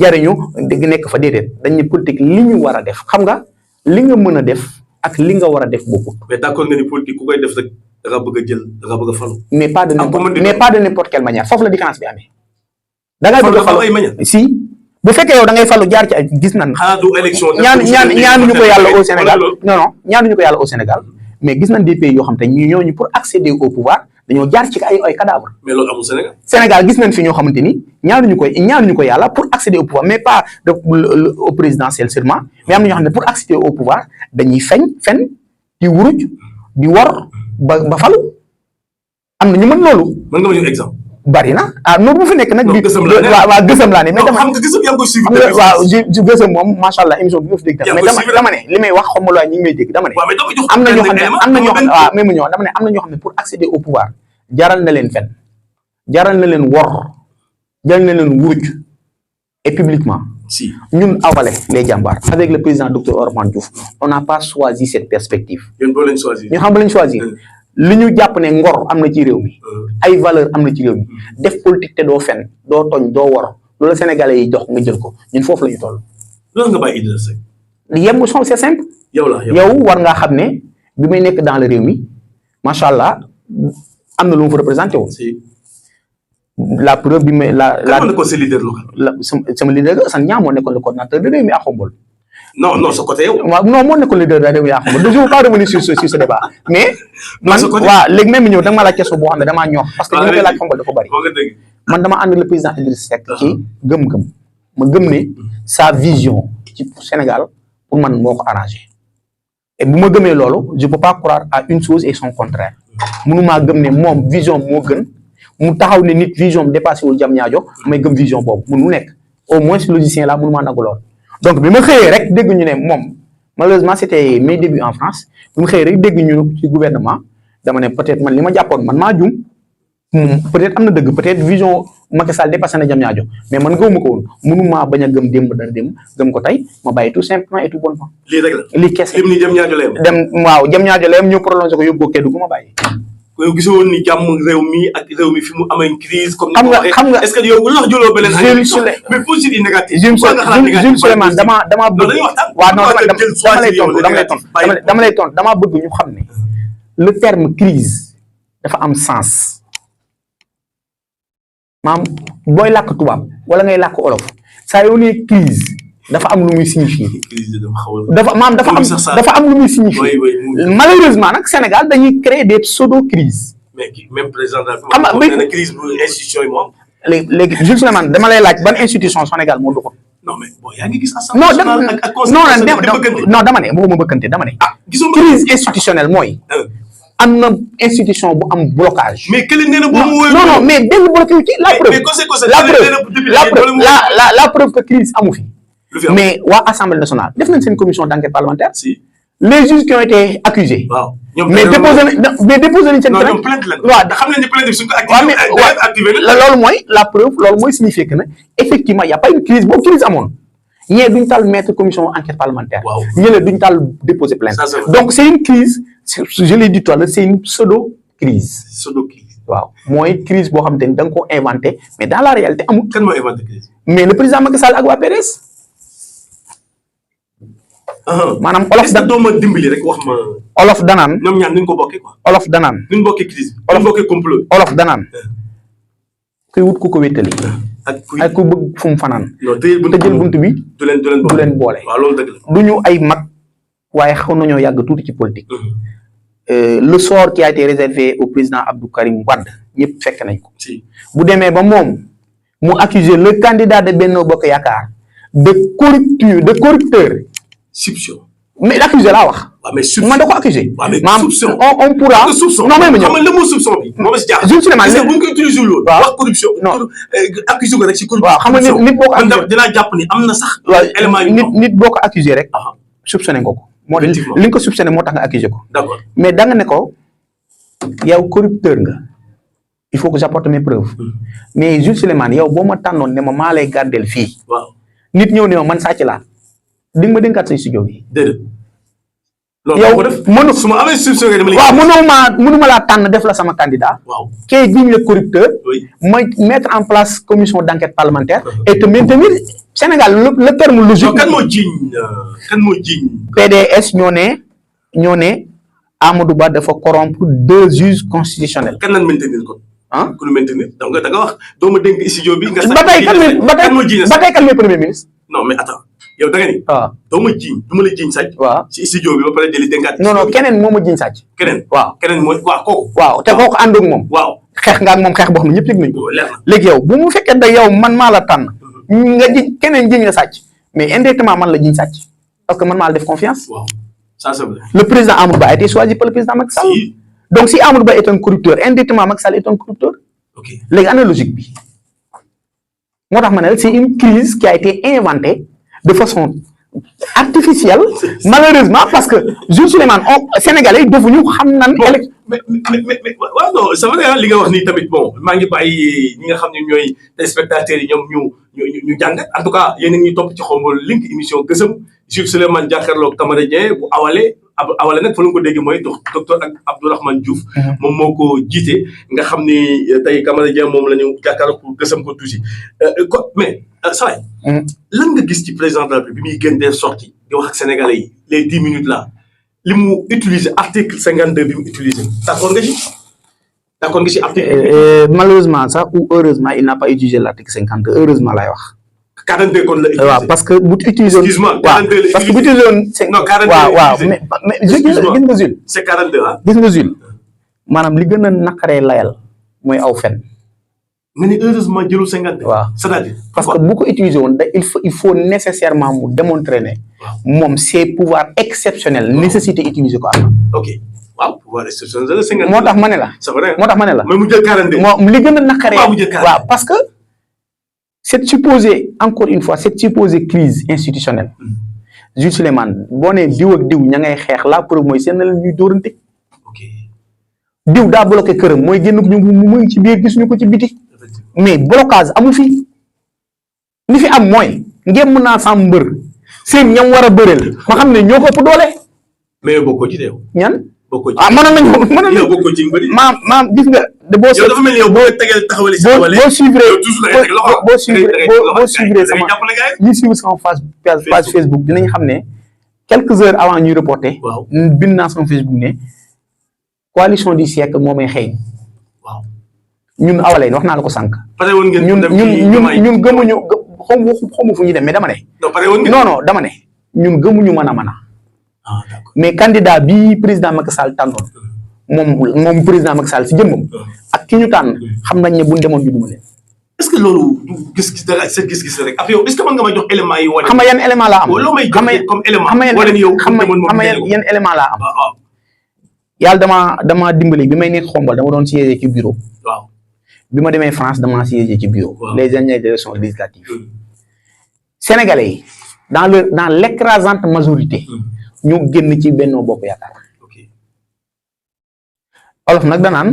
jariñu dëgg nekk fa déedéet dañ ne politique li ñu war a def xam nga li nga mën a def ak li nga war a def bokkut. mais d'accord nga ni politique ku koy def rek da nga bëgg a jël da nga bëgg a falu. mais pas de n'importe quelle manière foofu la différence bi amee. da ngay bëgg a falu si bu fekkee yow da ngay falu jaar ci ay gis nañ. xanaa du élection ñaanuñu ko yàlla au Sénégal non ñaanuñu ko yàlla au Sénégal mais gis nañ des pays yoo xam te ñooñu pour accéder au pouvoir dañoo jaar ci ay cadavre. mais loolu amul Sénégal. Sénégal gis nañ fi ñoo xamante ni ñaanuñu ko yàlla pour accéder au pouvoir mais pas au présidentiel seulement mais am na ñoo xam ne pour accéder au pouvoir dañuy fen di wuruj di war ba falu am na ñu mën loolu. mën nga ma jox exemple. bari na noonu bu fi nekk nag. Gueusseum laa ne mais dama xam nga Gueusseum yaa ngi koy suivre. waaw Gueusseum moom macha allah émission bi ma fi dégg mais dama ne li may wax Khombole ñi ngi may dégg dama ne. am na ñoo xam ne waaw même ñoo dama ne am na ñoo xam ne pour accéder au pouvoir jaral na leen fen jaral na leen wor jaral na leen wuruj et publiquement. si ñun Awalé les jàmbaar avec le président docteur Ousmane Diouf on n'a pas choisi cette perspective. yéen boo leen choisir. ñu xam ba leen choisir. li ñu jàpp ne ngor am na ci réew mi ay valeur am na ci réew mi def politique te doo fen doo toñ doo wor loolu Sénégalais yi jox nga jël ko ñun foofu la ñu toll. loolu nga bàyyi Idrissa Seck. yem c'est simple. yow war ngaa xam ne bi may nekk dans le réew mi macha allah am na lu mu fa représenté woon. la preuve bi may kan moo nekkoon sa leader local. sama leader Assane Niang moo nekkoon le coordinateur de réew mi à Khombole. non sa côté yow. waaw non moo nekkoon leader de réew mi à Khombole je ne veux pas revenir sur ce débat mais. man waaw léegi même ñëw da nga ma laaj question boo xam ne damaa ñor. parce que li ma koy laaj Khombole dafa bari. man dama ànd le président Idrissa Seck ci gëm-gëm. ma gëm ne sa vision ci Sénégal pour man moo ko arrangé. et bu ma gëmee loolu je peux pas croire à une chose et son contraire. mënumaa gëm ne moom vision moo gën mu taxaw ne nit vision dépassé wul jam ñaajo may gëm vision boobu mënu nekk au moins logicien là mënumaa nagu lool. donc bi ma xëyee rek dégg ñu ne moom malheureusement c'était mes débuts en France bi ma xëyee rek dégg ñu ci gouvernement dama ne peut-être man li ma jàppoon man maa juum peut-être am na dëgg peut-être vision Macky Sall dépassé na jam ñaajo mais man gëwuma ko woon mënumaa bañ a gëm démb dara démb gëm ko tey ma bàyyi tout simplement et tout bonnement. lii rek la lii kese lim ni jam ñaajo la yem. dem waaw jam ñaajo la yem ñëw prolongé ko yóbbu ko Kédougou ma bàyyi. yow gisoo ni jàmm réew mi ak réew mi fi mu amee crise comme xam nga est-ce que yow lax jëloo beneen mais positif et négatif Jules Souleymane dama bëgg waaw non dama lay tontu dama bëgg ñu xam ne le terme crise dafa am sens maam booy làkk tubaab wala ngay làkk olof saa yoo nee crise dafa am lu muy signifier dafa am lu muy signifier malheureusement nag Sénégal dañuy créer des pseudo crises mais même président de la crise bu institution yi moom léegi Jules Souleymane dama lay laaj ban institution Sénégal moo doxul non mais bon yaa ngi gis assemblée non dama ne bëgguma bëkkante dama ne crise institutionnelle mooy am na institution bu am blocage. mais kële nee na non mais benn bloqué wu ci la preuve que crise amu fi. mais waa assemblée nationale def nañ seen commission d'enquête parlementaire. si les juges qui ont été accusés. waaw mais déposé nañ seen plainte. waaw xam nañ ne plainte bi suñ ko activé loolu mooy la preuve loolu mooy signifier que ne effectivement y a pas une crise boobu crise amoon ñee duñ taal mettre commission enquête parlementaire. waaw ñële duñ taal déposer plainte. donc c'est une crise. je l'ai dit tout à l'heure c'est une pseudo-crise. Pseudo-crise. waaw mooy crise boo xamante ni da nga ko inventé mais dans la réalité amul. kan moo inventé crise. mais le président Macky Sall ak waa PDS. maanaam olof da doo ma dimbali rek wax ma. olof danaan. ñoom ñaar ñu ko bokkee quoi. olof danaan. ñu bokkee crise. ñu bokkee complot. olof danaan. kuy wut ku ko wéttali. ak ku bëgg fu mu fanaan. non tëjël buntu bi. du leen boole. waaw loolu dëgg la. du ñu ay mag waaye xaw nañoo yàgg tuuti ci politique. Le sort qui a été réservé au président Abdou Karim Wade ñëpp fekk nañ ko. bu demee ba moom mu accuser le candidat de Benno Bokk Yaakaar de corrupteur. soupçon. mais l'accusé laa wax. waaw mais soupçon man da ko accusé. waaw mais soupçon on pourra. non mais le mot soupçon bi. moom si jaaxal. Jules Souleymane est-ce que bu ñu ko utilisé loolu. waaw wax corruption. non accusé ko rek si corruption. waaw xam nga nit boo ko accusé man dinaa jàpp ni am na sax. élément yu nit boo ko accusé rek. soupçonné nga ko. moo li nga ko soupçonné moo tax nga accusé ko. d'accord mais da nga ne ko yow corrupteur nga. il faut que j'apporte mes preuves. mais Jules Souleymane yow boo ma tànnoon ne ma maa lay gardel fii. waaw nit ñëw ne ma man sàcc laa. di nga ma dénkaat say studio bi. déedéet. yow mënu su ma amee soupçon nga dama lay. waaw mënuma laa tànn def la sama candidat. waaw kay jiñ la corrupteur. oui ma mettre en place commission d'enquête parlementaire. et te maintenir Sénégal le terme logique. kan moo jiñ. PDS ñoo ne Amadou Ba dafa corrompre 2 juges constitutionnels. kan lañ maintenir ko. ku ñu maintenir donc da nga wax doo ma dénk studio bi. nga ba tey kan mooy premier ministre. non mais attends yow da nga ni. waaw doo ma jiñ du ma la jiñ sàcc. waaw ci studio bi ba pare jëli dénkaat. non keneen moo ma jiñ sàcc. keneen waaw mooy waaw kooku. waaw te kooku ànd ak moom. waaw xeex nga ak moom xeex boo xam ne ñëpp yëg nañ ko. leer na léegi yow bu mu fekkee da yow man maa la tànn. nga jiñ keneen jiñ la sàcc mais indirectement man la jiñ sàcc parce que man maa la def confiance. waaw ça c'est vrai. le président Amadou Ba a été choisi par le président Macky Sall. Si. donc si Amadou Ba est un corrupteur indirectement Macky Sall est un corrupteur. ok léegi ana logique bi moo tax ma ne c'est une crise qui a été inventée de façon artificielle malheureusement parce que Jules Souleymane Sénégalais yi defuñu xam nan. mais waaw non c'est vrai li nga wax nii tamit bon maa ngi bàyyi ñi nga xam ne ñooy téléspectateurs yi ñoom ñu jàngat en tout cas yéen a ngi topp ci Khombole link émission Gueusseum Jules Souleymane jàkkaarloog Camara Dieng bu Awalé nag fa la ko dégg mooy docteur ak Abdourahmane Diouf. moom moo ko jiite nga xam ni tey Camara Dieng moom la ñu jàkkaarloog pour Gueusseum ko tuuti mais saa lan nga gis ci président de la République bi muy gën dee sorti di wax ak sénégalais yi les 10 minutes là li mu utiliser article 52 bi mu utiliser d'accord nga ci article. malheureusement sax ou heureusement il n'a pas utilisé l'article 52 heureusement lay wax. 42 kon la utilisé waaw parce que bu utiliser. excuse-moi 42 la parce que bu utiliser woon. non 42 waaw mais gis nga Jules. c'est 42 ah. gis nga Jules maanaam li gën a naqaree layal mooy aw fen. nga ni heureusement jëlu 52. waaw c'est-à-dire. parce que bu ko utiliser woon il faut nécessairement mu démontrer ne. moom ses pouvoirs exceptionnels nécessité utiliser ko am. ok waaw pouvoir exceptionnel 52. moo tax ma ne la. c'est vrai moo tax ma ne la. mais mu jël 42. moom li gën a naqaree. waaw mu jël 42 waaw parce que cette supposée encore une fois cette supposée crise institutionnelle. Jules Souleymane boo nee diw ak diw ña ngay xeex la preuve mooy seen na leen ñuy dóorante. ok diw daa bloqué këram mooy génn ñu mu ngi ci biir gisuñu ko ci biti. mais blocage amu fi li fi am mooy ngeen mën naa sam mbër seen ñam war a bëreel ma xam ne ñoo ko ëpp doole. mais bokkoo ci yow. ñan ah mënoon nañu yow bokkoo ci bëri. maam gis nga. yow dafa mel ni yow boo tegal taxawale si Awalé. boo suivre sama ñi suivre sama page Facebook dinañ xam ne quelques heures avant ñuy reporter. waaw bind naa sama Facebook ne coalition du siècle moo may xëy. waaw ñun Awalé wax naa la ko sànq. pare woon ngeen ñun gëmuñu xamu fu ñu dem mais dama ne. non dama ne ñun gëmuñu mën a. ah d'accord mais candidat bi président Macky Sall tànnoon moom président Macky Sall si jëmmam ak ki ñu tànn xam nañ ne bu ñu demoon ñu duma leen. est-ce que loolu gis-gis dara sa gis-gis rek ab yow est-ce que mën nga may jox éléments yi wane. xam nga yan élément laa am. loo may jox comme élément wane ni yow xam nga yan élément laa am. yàlla dama dimbali bi may nekk Khombole dama doon siégé ci bureau. waaw bi ma demee France dama siégé ci bureau. les dernières élections législatives. Sénégalais yi dans l'écrasante majorité. ñu génn ci Benno Bokk Yaakaar. olof nag danaan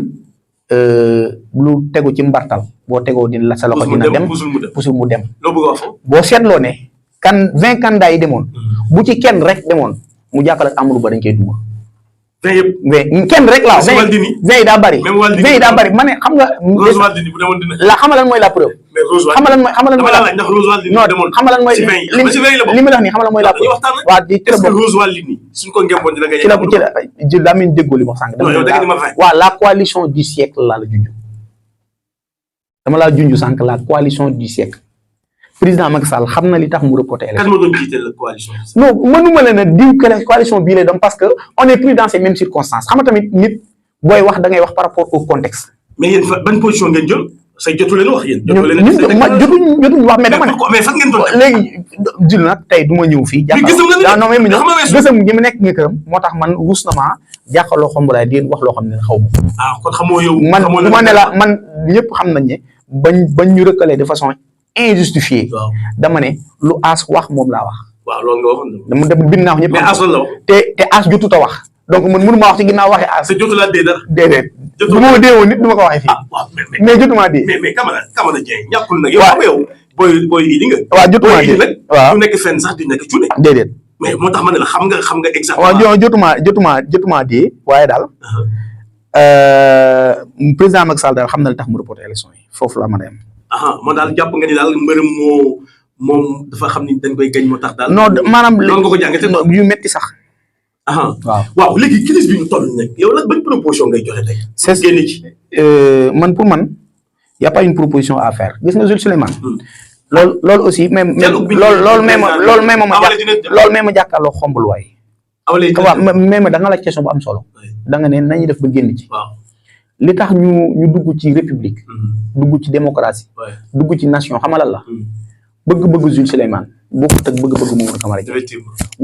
lu tegu ci mbartal boo tegoo dina la sa loxo dina dem pusul mu dem. boo seetloo ne 20 candidats yi demoon. bu ci kenn rek demoon mu jàppale ak Amadou Ba dañ koy duma. 20 kenn rek laa 20 yi daa bari. 20 yi daa bari ma ne xam nga. la xam nga lan mooy la preuve. xam nga lan mooy xam nga lan mooy li ma wax nii xam nga lan mooy la preuve. waaw di ci la Lamine déggoo li ma wax sànq. waaw la coalition du siècle laa la junj. dama laa junj sànq la coalition du siècle. président Macky Sall xam na li tax mu reporté élection. kan moo doon jiite la coalition. non mënuma leen a diw que coalition bii lay doon parce que on est plus dans ces mêmes circonstances xam nga tamit nit booy wax da ngay wax par rapport au contexte. mais yéen ban position ngeen jël say jotu leen wax yéen. jotuñu wax mais dama ne. mais fan ngeen doon léegi Jule nag tey du ma ñëw fii. jàkkaarloo non mais mu ñëw Gueusseum gi mu nekk nga këram moo tax man ruus na maa jàkkaarloo Khombole di wax loo xam ne xaw ma. ah kon xamoo yow. man du ma ne la man ñëpp xam nañ ne bañ ñu recalé de façon injustifié. dama ne lu As wax moom laa wax. waaw loolu nga waxoon dama dem bind naa wax ñëpp. mais As la wax te As jotut a wax. donc man mënu maa wax ci ginnaaw waxee As. te jotu laa dee dara. déedéet. bu ma deewoon nit du ma ko waxee fii. waaw mais jotumaa dee. mais Camara Dieng ñàkkul nag. yow booy idi nga. waaw jotumaa dee waaw du nekk fenn sax di nekk cuune. déedéet. mais moo tax ma ne la xam nga exactement. waaw jotumaa dee waaye daal. président Macky Sall daal xam na li tax mu reporté élection yi foofu la mën a yem. man daal jàpp nga ni daal mbërëm moom dafa xam ni dañ koy gañ moo tax daal. non maanaam loolu nga ko jàngatee yu metti sax. waaw léegi crise bi ñu toll nag yow nag ban proposition ngay joxe tey. c'est génn ci. man pour man y a pas une proposition à faire gis nga Jules Souleymane. loolu aussi même loolu même ma jàkkaarloo Khombole waay. waaw même da nga la question bu am solo. da nga ne nañu def ba génn ci. li tax ñu dugg ci république. dugg ci démocratie. dugg ci nation xamalal la. bëgg-bëgg Jules Souleymane bokkut ak bëgg-bëgg Mamadou Camara.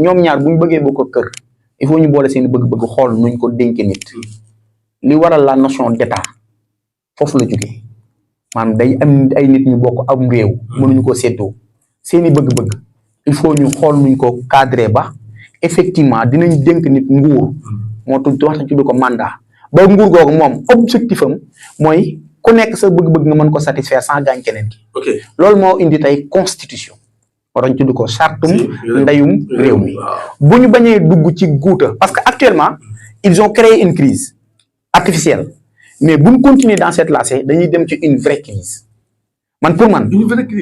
ñoom ñaar bu ñu bëggee bokk kër. il faut ñu boole seen bëgg-bëgg xool nuñ ko dénke nit. li waral la notion d'état foofu la jógee maanaam day am ay nit ñu bokk am réew. mënuñu ko séddoo seeni bëgg-bëgg il faut ñu xool nuñ ko cadré ba effectivement dinañ dénk nit nguur. moo tudd wax ci ko mandat ba nguur googu moom objectif am mooy ku nekk sa bëgg-bëgg nga mën ko satisfaire sans gaañ keneen ki. loolu moo indi tey constitution. waroon tudd ko chartum ndeyum réew mi bu ñu bañee dugg ci guuta parce que actuellement ils ont créé une crise artificielle mais bu ñu continuer dans cette lancée dañuy dem ci une vraie crise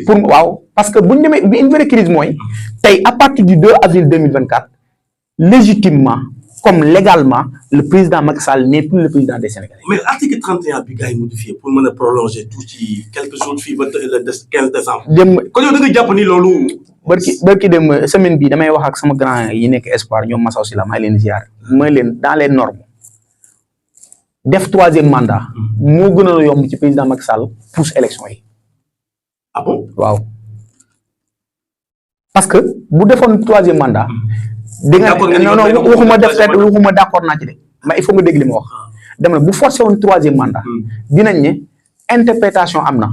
pour waaw parce que bu ñu demee une vraie crise mooy tey à partir du 2 avril 2024 légitimement comme légalement le président Macky Sall n'est plus le président des Sénégalais. mais article 31 bi gars yi modifié pour mën a prolonger tout ci quelques jours fii ba le 15 décembre. kon yow da nga jàpp ni loolu. barki dem semaine bi damay wax ak sama grand yi nekk espoir ñoom Massaw si la maa leen ziar. mooy leen dans les normes def 3e mandat. moo gën a yomb ci président Macky Sall pousse élection yi. ah bon waaw parce que bu defoon 3e mandat. di nga non waxuma def te waxuma d'accord naa ci de mais il faut nga dégg li ma wax dama ne bu forcé woon 3e mandat dinañ ne interprétation am na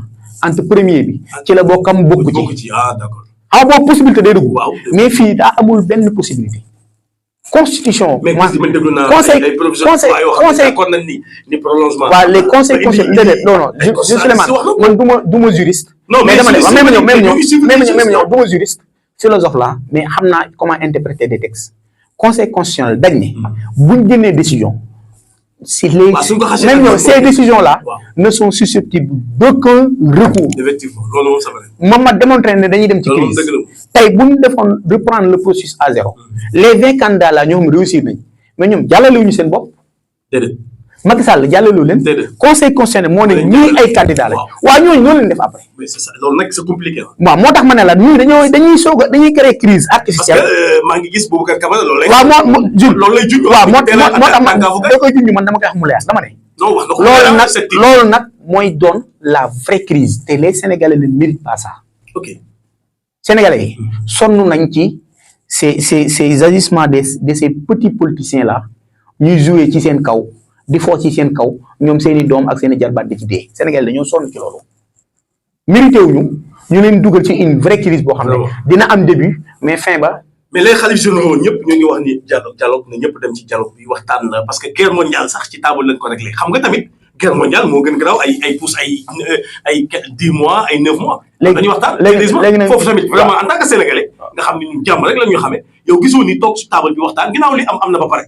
entre premier bi ci la bokkam bokku ci d'accord xam boobu possibilité day dugg mais fii daa amul benn possibilité constitution waaw les conseils constitutionnels non je Souleymane man du ma juriste mais dama ne même ñëw du ma juriste philosophe là mais xam naa comment interpréter des textes conseil constitutionnel dañ ne buñ génnee décision si les même ñoom ces décisions-là ne sont susceptibles d'aucun recours. Effectivement, loolu moom c'est vrai. moom ma démontré ne dañuy dem ci crise tey bu ñu defoon reprendre le processus à zéro les 20 candidats là ñoom réussir nañ mais ñoom jàllalewuñu seen bopp. déedéet. Macky Sall jàllalewu leen. conseil constitutionnel moo ne ñii ay candidats lañ. waaw ñooñu ñoo leen def après. mais c'est ça loolu nag c'est compliqué. waaw moo tax ma ne la ñii dañuy créer crise artificielle. parce que maa ngi gis Boubacar Camara loolu lay. waaw loolu lay junj. waaw moo tax da koy junj man dama koy wax mu leer dama ne. non wax na ko loolu nag mooy doon la vraie crise te les Sénégalais ne méritent pas ça. ok Sénégalais yi sonn nañ ci ces agissements de ces petits politiciens là ñuy jouer ci seen kaw. di foo ci seen kaw ñoom seen i doom ak seen i jarbaat di ci dee Sénégal dañoo sonn ci loolu mérité wuñu ñu leen dugal ci une vraie crise boo xam ne dina am début mais fin ba. mais les xalif généraux ñëpp ñu ngi wax ni dialogue na ñëpp dem ci dialogue bi waxtaan la parce que guerre mondiale sax ci table lañ ko réglé xam nga tamit guerre mondiale moo gën garaaw ay pousse ay 10 mois ay 9 mois. léegi dañuy waxtaan léegi nag foofu tamit vraiment en tant que sénégalais nga xam ne ñun jàmm rek la ñu xamee yow gisoo ni toog ci table bi waxtaan ginnaaw li am na ba pare.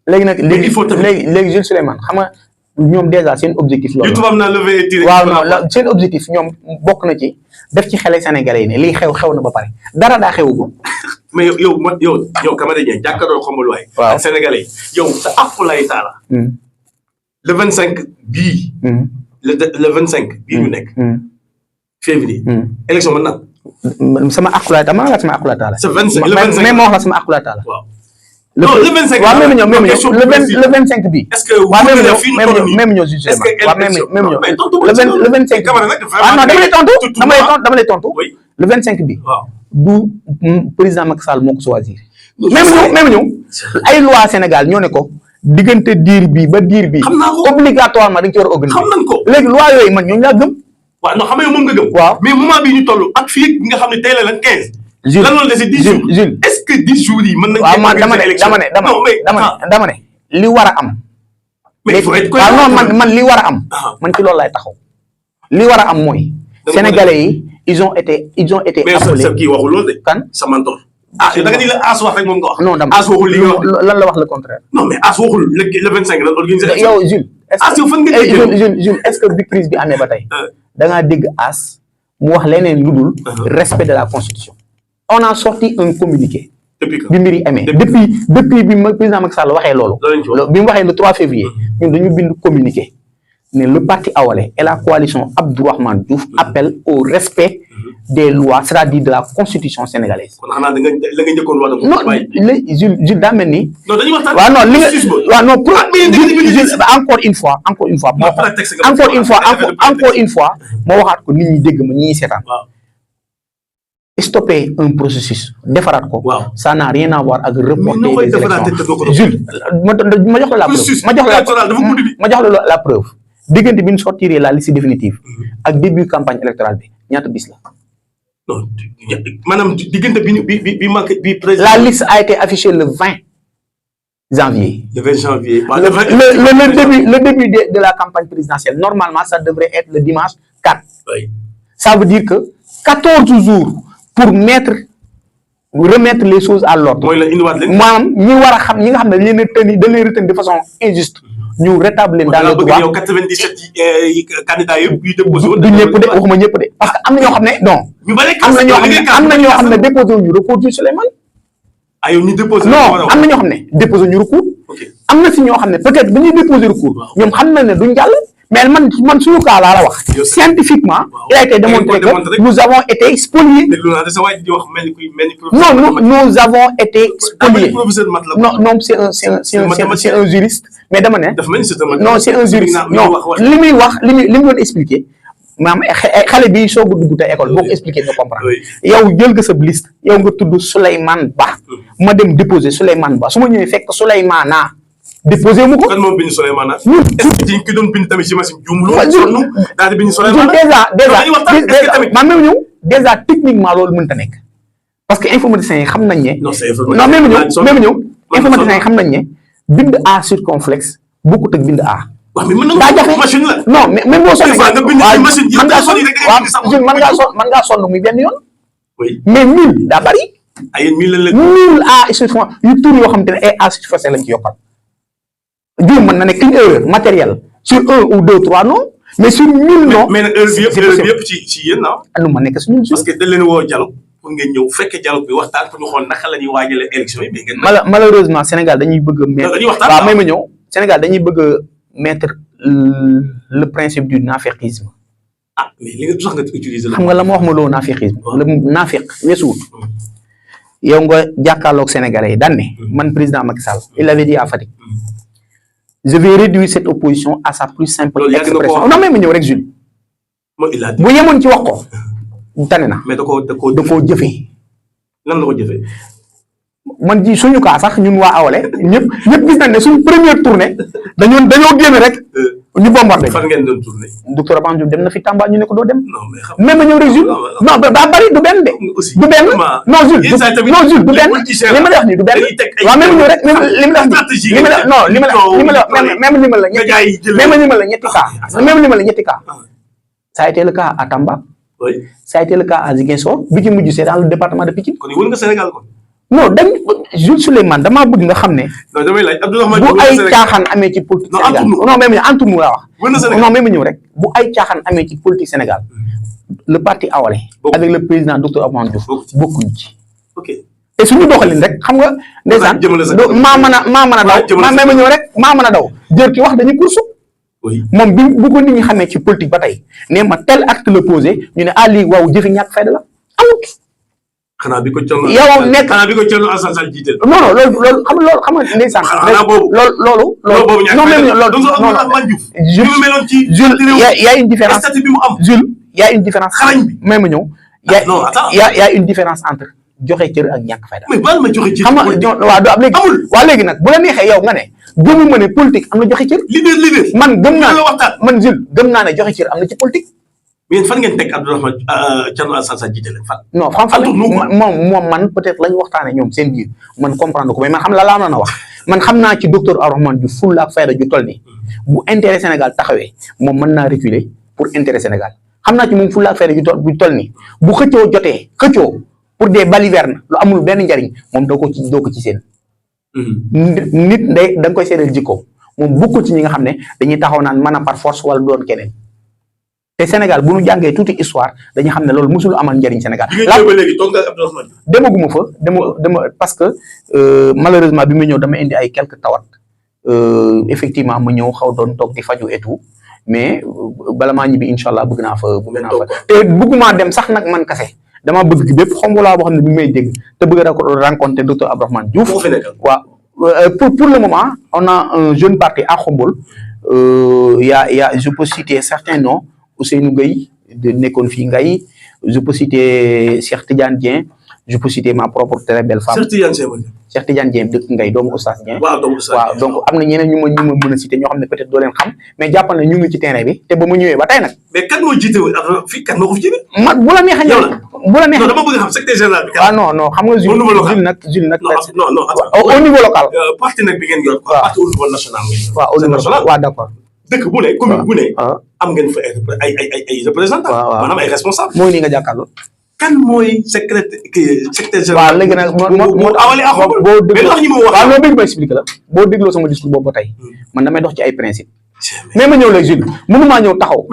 léegi nag léegi Jules Souleymane xam nga ñoom déjà seen objectif loolu waaw non seen objectif ñoom bokk na ci def ci xele Sénégalais yi ne lii xew na ba pare dara daa xewagul. mais yow Camara Dieng jàkkaarloo Khombole waay. waaw ak Sénégalais yi yow sa aqulay taala le 25 bii. le 25 bii ñu nekk. février. élection mën na. sama aqulay taala ma la sama aqulay taala. c'est 25 le 25 mais ma wax la sama aqulay taala. waaw. non le 25 waaw même ñoom le 25 bi. est-ce que même ñoo juge waaw même ñoo le 25 ah non dama lay tontu le 25 bi. du président Macky Sall moo ko choisir. même ñoom ay loi Sénégal ñoo ne ko diggante diir bi ba diir bi. obligatoirement dañ ci war a organiser. xam nañ ko léegi loi yooyu man ñooñu laa gëm. waaw non xam nga moom nga gëm. waaw mais moment bii ñu toll ak fii nga xam ne tey la 15. Jule lan la dese 10 jours Jule est-ce que 10 jours yi mën nañu. waaw man dama ne li war a am. mais il faut être waaw non man li war a am. man ci loolu laay taxaw. li war a am mooy. Sénégalais yi ils ont été appelés. mais sa kii waxul loolu de. kan sa mentor. da nga ni la As wax rek moom nga wax. non dama As waxul li nga wax lan la wax le contraire. non mais As waxul le 25 la organisé. yow Jules. As yow fan nga Jules est-ce que bi crise bi amee ba tey. da ngaa dégg As mu wax leneen lu dul. respect de la constitution. on a sorti un communiqué. depuis bi mbir yi amee depuis bi président Macky Sall waxee loolu. bi mu waxee le 3 février. ñun dañu bind communiqué. ne le parti Awalé et la coalition Abdourahmane Diouf appellent au respect des lois, c'est-à-dire de la constitution sénégalaise. kon xanaa da nga njëkkoon wax non Jules daa mel ni. non dañuy waxtaan. waaw non li nga waaw non pour encore une fois moo waxaat ko nit ñi dégg ma ñi seetaan. stopper un processus defaraat ko. ça n'a rien à voir ak reporter les élections. Jules ma jox la preuve. diggante bi ñu sortiree la liste définitive ak début campagne électorale bi ñaata bis la. non maanaam diggante bi président. la liste a été affichée le 20 janvier. le 20 janvier. le début de la campagne présidentielle normalement ça devrait être le dimanche 4. oui. ça veut dire que 14 jours pour remettre les choses à l'ordre. mooy la indiwaat leen. maanaam ñi war a xam ñi nga xam ne dañ leen retenir de façon injuste. ñu rétablir dans le droit. yow 97 candidats yëpp yu déposé woon. du ñëpp de waxuma ñëpp de parce que am na ñoo xam ne non. ñu bari am na ñoo xam ne déposé wu ñu recours du Souleymane. ah yow ñu déposé. non am na ñoo xam ne déposé ñu recours. am na si ñoo xam ne peut-être bu ñuy déposé recours. ñoom xam nañ ne duñ jàll. mais man suñu cas laa la wax. scientifiquement. il a été démontré que nous avons été spoliés. non nous avons été spoliés. non c'est un juriste. mais dama ne. non c'est un juriste non li muy wax li mu doon expliquer maanaam xale bi soog a dugg tey école boo ko expliquer nga comprendre. yow jël nga sa liste yow nga tudd Souleymane Ba. ma dem déposer Souleymane Ba su ma ñëwee fekk Souleymane déposé mu ko. kan moo bind Souleymane est-ce que ki doon bind tamit ci machine juum loolu. daal di bind Souleymane déjà techniquement loolu mënut a nekk. parce que informaticiens yi xam nañ ne. non c'est même ñëw informaticiens yi xam nañ ne bind A circonflexe bokkut ak bind A. waaw mais mën na ko machine la. non mais même boo sonnee. mën ngaa sonn muy benn yoon. oui mais 1000 daa bari. ay 1000 la 1000 A yu tur yoo xam te ne ay A suffisant lañ ci yokkal. Dieu mën na nekk une erreur matérielle sur 1 ou 2 3 non mais sur 1000 non. mais nag heure bi yëpp ci yéen ah. nu ma nekk suñu parce que dañ leen woo dialogue pour ngeen ñëw fekke dialogue bi waxtaan pour ñu xool naka la ñuy waajalee élection yi mais ngeen. malheureusement Sénégal dañuy bëgg a mettre. dañuy waxtaan waaw may ma ñëw Sénégal dañuy bëgg a mettre le principe du naaféqisme. ah mais li nga sax nga utiliser la. xam nga la ma wax ma loo naaféqisme. le naaféq weesuwut. yow nga jàkkaarloog Sénégalais yi daan ne man président Macky Sall il avait dit à Fatick. je vais réduire cette opposition à sa plus simple expression. non mais ma ñëw rek Jule. bu yemoon ci wax ko tane na. mais da koo jëfee. lan la ko jëfee. man ji suñu kaa sax ñun waa Awalé ñëpp gis nañ ne suñu première tournée dañoo génn rek. ñu bombardé. fan ngeen doon tourné. docteur Abane Diouf dem na fi Tamba ñu ne ko doo dem. non mais xam nga même ma ñëw rek Jule. non daa bari du benn de. du benn non Jule du benn li ma la wax nii du benn. waaw même ñëw rek li ma la wax nii li ma la non li ma la même li ma la ñetti cas même li ma la ñetti cas. ça a été le cas à Tamba. oui ça a été le cas à Gueusseum bi ci mujj c'est dans le département de Pikine. kon wër nga Sénégal kon. non dañ Jule Souleymane damaa bëgg nga xam ne. non damay laaj Abdourahmane bu ay caaxaan amee ci politique Sénégal non même entre nous laa wax. non même ñëw rek bu ay caaxaan amee ci politique Sénégal le parti Awalé. avec le président docteur Abane Diouf bokkuñ ci. ok te suñu doxalin rek xam nga. ndeysaan maa mën a daw maa même ñëw rek maa mën a daw jër ki wax dañuy course. moom bu ko nit ñi xamee ci politique ba tey nee ma tel acte le posé ñu ne lii waaw jëfi ñàkk fayda la amut. xanaa bi ko Thierno yow nekk xanaa bi ko Thierno Alassane Sall jiite. non loolu xam nga ndeysaan. xanaa boobu loolu non même loolu non Jule y a une différence Jule y a une différence. xarañ bi même ma ñëw. y a une différence entre joxe cër ak ñàkk fayda. mais baal ma joxe cër. xam nga waaw léegi nag bu la neexee yow nga ne gëmuma ne politique am na joxe cër. leader man gëm naa man Jule gëm naa ne joxe cër am na ci politique. mais fan ngeen teg Abdourahmane Thierno Alassane Sall jiite leen fan. non franchement moom man peut-être la ñu waxtaanee ñoom seen biir man comprendre ko mais man xam la laa mën a wax man xam naa ci docteur Abdourahmane Diouf fulla ak fayda ju toll nii bu intérêt Sénégal taxawee moom mën naa reculer pour intérêt Sénégal xam naa ci moom fulla ak fayda ju toll nii bu xëccoo pour des balivernes lu amul benn njariñ moom doo ko ci seen. nit ndey da nga koy seedeel jikko moom bokk ci ñi nga xam ne dañuy taxaw naan mën a par force wala doon keneen. te Sénégal bu ñu jàngee tuuti histoire dañu xam ne loolu musul amal njëriñ Sénégal. ba léegi toog nga Abdourahmane. demaguma fa dema parce que malheureusement bi ma ñëw dama indi ay quelques tawat effectivement ma ñëw xaw doon toog di faju et tout mais bala maa ñibbi incha allah bëgg naa fa te bëgguma dem sax nag man kase dama bëgg bépp Khombole boo xam ne bi may dégg te bëgg a rencontrer docteur Abdourahmane Diouf. waaw pour le moment on a un jeune parti à Khombole y a je peux citer certains noms. Ousseynou Gueye de nekkoon fii Ngaye je peux citer Cheikh Tidiane Dieng je peux citer ma propre très belle femme. Cheikh Tidiane Dieng dëkk Ngaye doomu Oustaz Dieng. waaw donc am na ñeneen ñu ma mën a citer ñoo xam ne peut-être doo leen xam mais jàppal na ñu ngi ci terrain bi te ba ma ñëwee ba tey nag. mais kan moo jiite fii kan moo ko fi jiite. man bu la neexee ñëw bu la neexee. non dama bëgg xam secrétaire général bi. waaw non xam nga Jule nag. non au niveau local. parti nag bi ngeen yor. parti au niveau national ngeen yor. waaw au niveau national waaw d'accord. dëkk bu ne commune bu ne. am ngeen fa ay représentants. maanaam ay responsables. mooy ni nga jàkkaarloo. kan mooy secrétaire général. waaw léegi nag moo Awalé ak boo dégloo wax ñu ma wax. waaw loolu ma expliqué la boo dégloo sama discours boobu ba tey man damay dox ci ay principe mais ma ñëw léegi Jule mënumaa ñëw taxaw.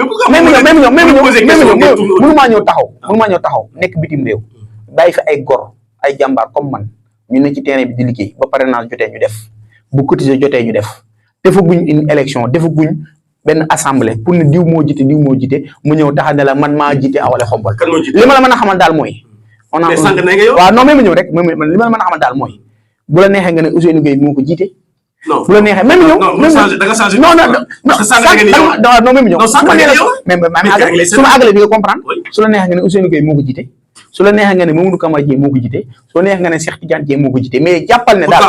mënumaa ñëw taxaw nekk bitim réew bàyyi fi ay gor ay jàmbaar comme man ñu ne ci terrain bi di liggéey ba parrainage jotee ñu def bu cotiser jotee ñu def defaguñ une élection defaguñ benn assemblée pour ne diw moo jiite mu ñëw taxaw ne la man maa jiite Awalé Khombole. li ma la mën a xamal daal mooy. on a waaw non même ñëw rek li ma la mën a xamal daal mooy bu la neexee nga ne Ousseynou Gueye moo ko jiite. bu la neexee même ñëw. non même ñëw su ma àggalee di nga comprendre su la neexee nga ne Ousseynou Gueye moo ko jiite. su la neexee nga ne Mamadou Camara Dieng moo ko jiite su la neexee nga ne Cheikh Tidiane Dieng moo ko jiite mais jàppal ne daal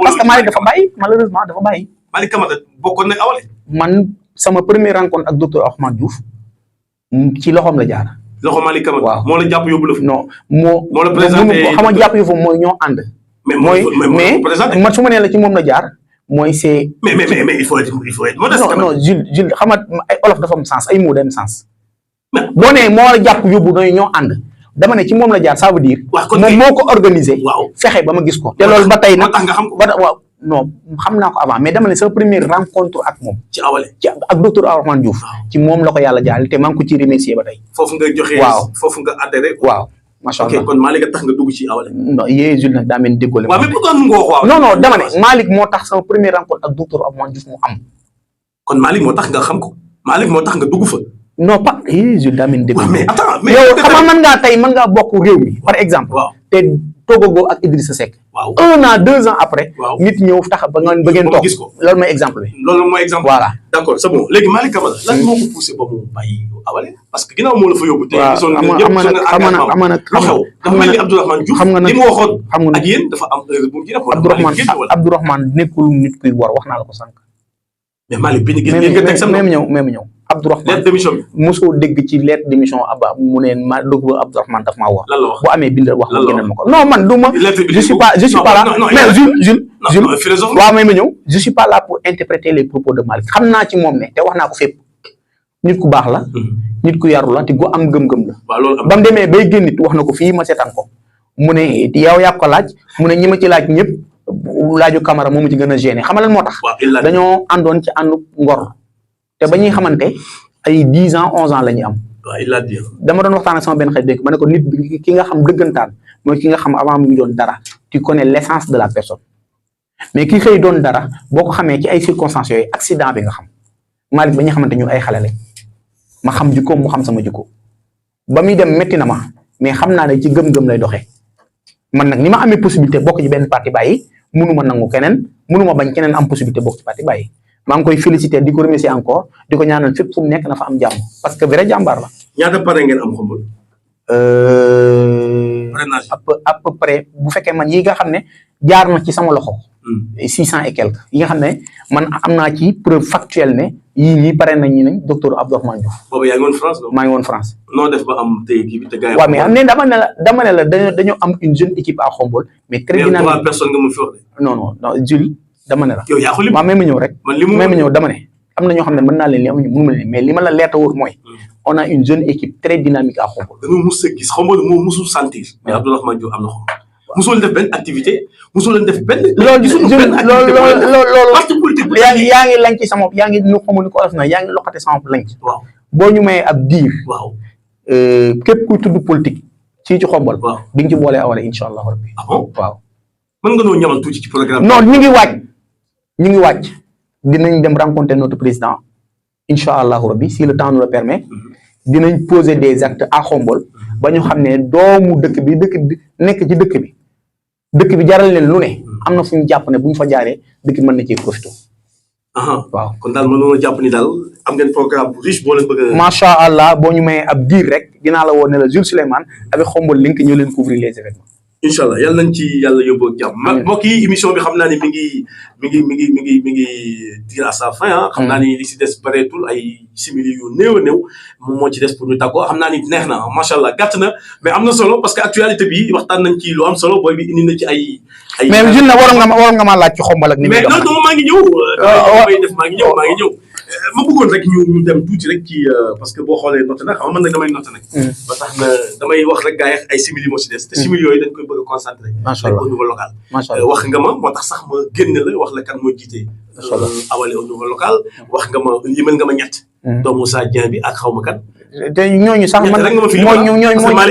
parce que Malick dafa bàyyi malheureusement dafa bàyyi. Malick Camara bokkoon na Awalé. man sama première rencontre ak docteur Abdourahmane Diouf ci loxoom la jaar. loxo Malick Camara. waaw moo la jàpp yóbbu la fa. non moo la présenté xam nga jàpp yóbbu mooy ñoo ànd. mais man su ma nee la ci moom la jaar mooy c'est. mais il faut être modeste. non Jule xam nga ay olof dafa am sens ay mots day am sens. boo nee moo la jàpp yóbbu nooy ñoo ànd dama ne ci moom la jaar ça veut dire. moom moo ko organisé. fexe ba ma gis ko. te loolu ba tey nag waaw non xam naa ko avant mais dama ne sama première rencontre ak moom. ci Awalé ci ak docteur Abdourahmane Diouf. ci moom la ko yàlla jaal te maa ngi ko ci remercier ba tey. foofu nga joxe. waaw foofu nga adhéré. waaw macha allah ok kon Malick a tax nga dugg ci Awalé. non yee Jule nag daa mel ni déggoo waaw mais pourquoi nu nga wax waaw. non non dama ne Malick moo tax sama première rencontre ak docteur Abdourahmane Diouf mu am. kon Malick moo tax nga xam ko Malick moo tax nga dugg fa. non pas yee Jule daa mel ni déggoo. mais attends mais yow xam nga mën ngaa tey mën ngaa bokk réew mi par exemple. waaw te toogagoo ak Idrissa Seck. waaw 1 an 2 ans après. waaw nit ñëw tax ba ngeen toog gis ko loolu mooy exemple bi. loolu mooy exemple. voilà d'accord c'est bon léegi Malick Camara lan moo ko poussé ba mu bàyyi Awalé parce que ginnaaw moo la fa yóbbu. tey gisoon nga ñëpp gisoon nga engagement lu xew dafa mel ni Abdourahmane Diouf li mu waxoon ak yéen dafa am heure bu mu ci def. Abdourahmane nekkul nit kuy war wax naa la ko sànq. mais Malick bi ñu gis ngeen nga teg sa même ñëw Abdourahmane lettre d'émission bi mosoo dégg ci lettre d'émission Abba mu ne ma dugg Abdourahmane daf maa wax. lan la wax bu amee bind wax ma génneel ma ko non man du ma. je suis pas là mais Jule waaw may ma ñëw je suis pas là pour interpréter les propos de Malick xam naa ci moom ne te wax naa ko fépp nit ku baax la. nit ku yaru la te gu am gëm-gëm la. waaw loolu am ba mu demee bay génn it wax na ko fii ma seetaan ko mu ne yow yaa ko laaj mu ne ñi ma ci laaj ñëpp laaju Camara moomu ci gën a gêné xam nga lan moo tax. dañoo àndoon ci àndu ngor. te ba ñuy xamante ay 10 ans 11 ans la ñuy am. waaw il a dit. dama doon waxtaan ak sama benn xarit ma ne ko nit bi ki nga xam dëggantaan mooy ki nga xam avant mu ngi doon dara tu connais l'essence de la personne mais ki xëy doon dara boo ko xamee ci ay circonstances yooyu accident bi nga xam Malick ba ñuy xamante ñun ay xale lañ ma xam jikkoom mu xam sama jikko ba muy dem métti na ma mais xam naa ne ci gëm-gëm lay doxee man nag ni ma amee possibilité bokk ci benn parti bàyyi mënuma nangu keneen mënuma bañ keneen am possibilité bokk ci parti bàyyi. maa ngi koy féliciter di ko remercier encore di ko ñaanal fépp fu mu nekk na fa am jàmm parce que vrai jàmbaar la. ñaata pare ngeen am Khombole. à peu près bu fekkee man yi nga xam ne jaar na ci sama loxo. 600 et quelques yi nga xam ne man am naa ci preuve factuelle ne yii nii pare nañ ñu nañ docteur Abdourahmane Diouf. boobu yaa ngi woon France. maa ngi woon France. noo def ba am tey kii bi te gars yi. waaw mais am ne dama ne la dañoo am une jeune équipe à Khombole. mais très dynamique 3 personnes nga mu fi wax de. non Jule. dama ne la yow yaa ko lim waaw même ñëw rek man li mu même ñëw dama ne am na ñoo xam ne mën naa leen li amuñu mënu ma leen mais li ma la leeta wóor mooy on a une jeune équipe très dynamique à Khombole. dañoo mus a gis Khombole moo musul sentir mais Abdourahmane Diouf am na Khombole musul leen def benn activité musul leen def benn. loolu parti politique yaa ngi lañ ci sama yaa ngi nu xamu ni ko def na yaa ngi loxate sama lañ ci. waaw boo ñu mayee ab diir. waaw képp kuy tudd politique ci Khombole. waaw di nga ci boole Awalé incha allah rabbi. ah bon waaw. mën nga noo ñamal tuuti ci programme. non ñu ngi wàcc dinañ dem rencontrer notre président incha allahu rabbi si le temps nous le permet dinañ poser des actes à Khombole ba ñu xam ne doomu dëkk bi nekk ci dëkk bi jaral leen lu ne am na fu ñu jàpp ne bu ñu fa jaaree dëkk bi mën na cee profité. waaw kon daal mën nañoo jàpp ni daal am ngeen programme bu riche boo leen bëgg a. macha allah boo ñu mayee ab diir rek dinaa la woo ne la Jule Souleymane avec Khombole Link ñoo leen couvrir les événements. incha allah yàlla nañ ci yàlla yóbboo ak jàmm. mbokk yi émission bi xam naa ni mi ngi tire à sa fin ah. xam naa ni li si des bareetul ay simili yu néew a néew moom moo ci des pour ñu tàggoo xam naa ni neex na macha allah gàtt na mais am na solo parce que actualité bi waxtaan nañ ci lu am solo booy bi indi na ci ay. mais Jule nag waroon nga maa laaj ci Khombole ak. ni mais non maa ngi ñëw. maa ngi ñëw. ma bëggoon rek ñu dem tuuti rek ci parce que boo xoolee noté nag xam nga man nag damay noté nag. ba tax na damay wax rek gars yi ay simili moo si des. te simili yooyu dañ koy bëgg a concentré. macha allah au niveau local. macha allah wax nga ma moo tax sax ma génn la wax la kan moo jiite. macha allah Awalé au niveau local. wax nga ma limal nga ma ñett. doomu Moussa Dieng bi ak xaw ma kan. te ñooñu sax man mooy ñooñu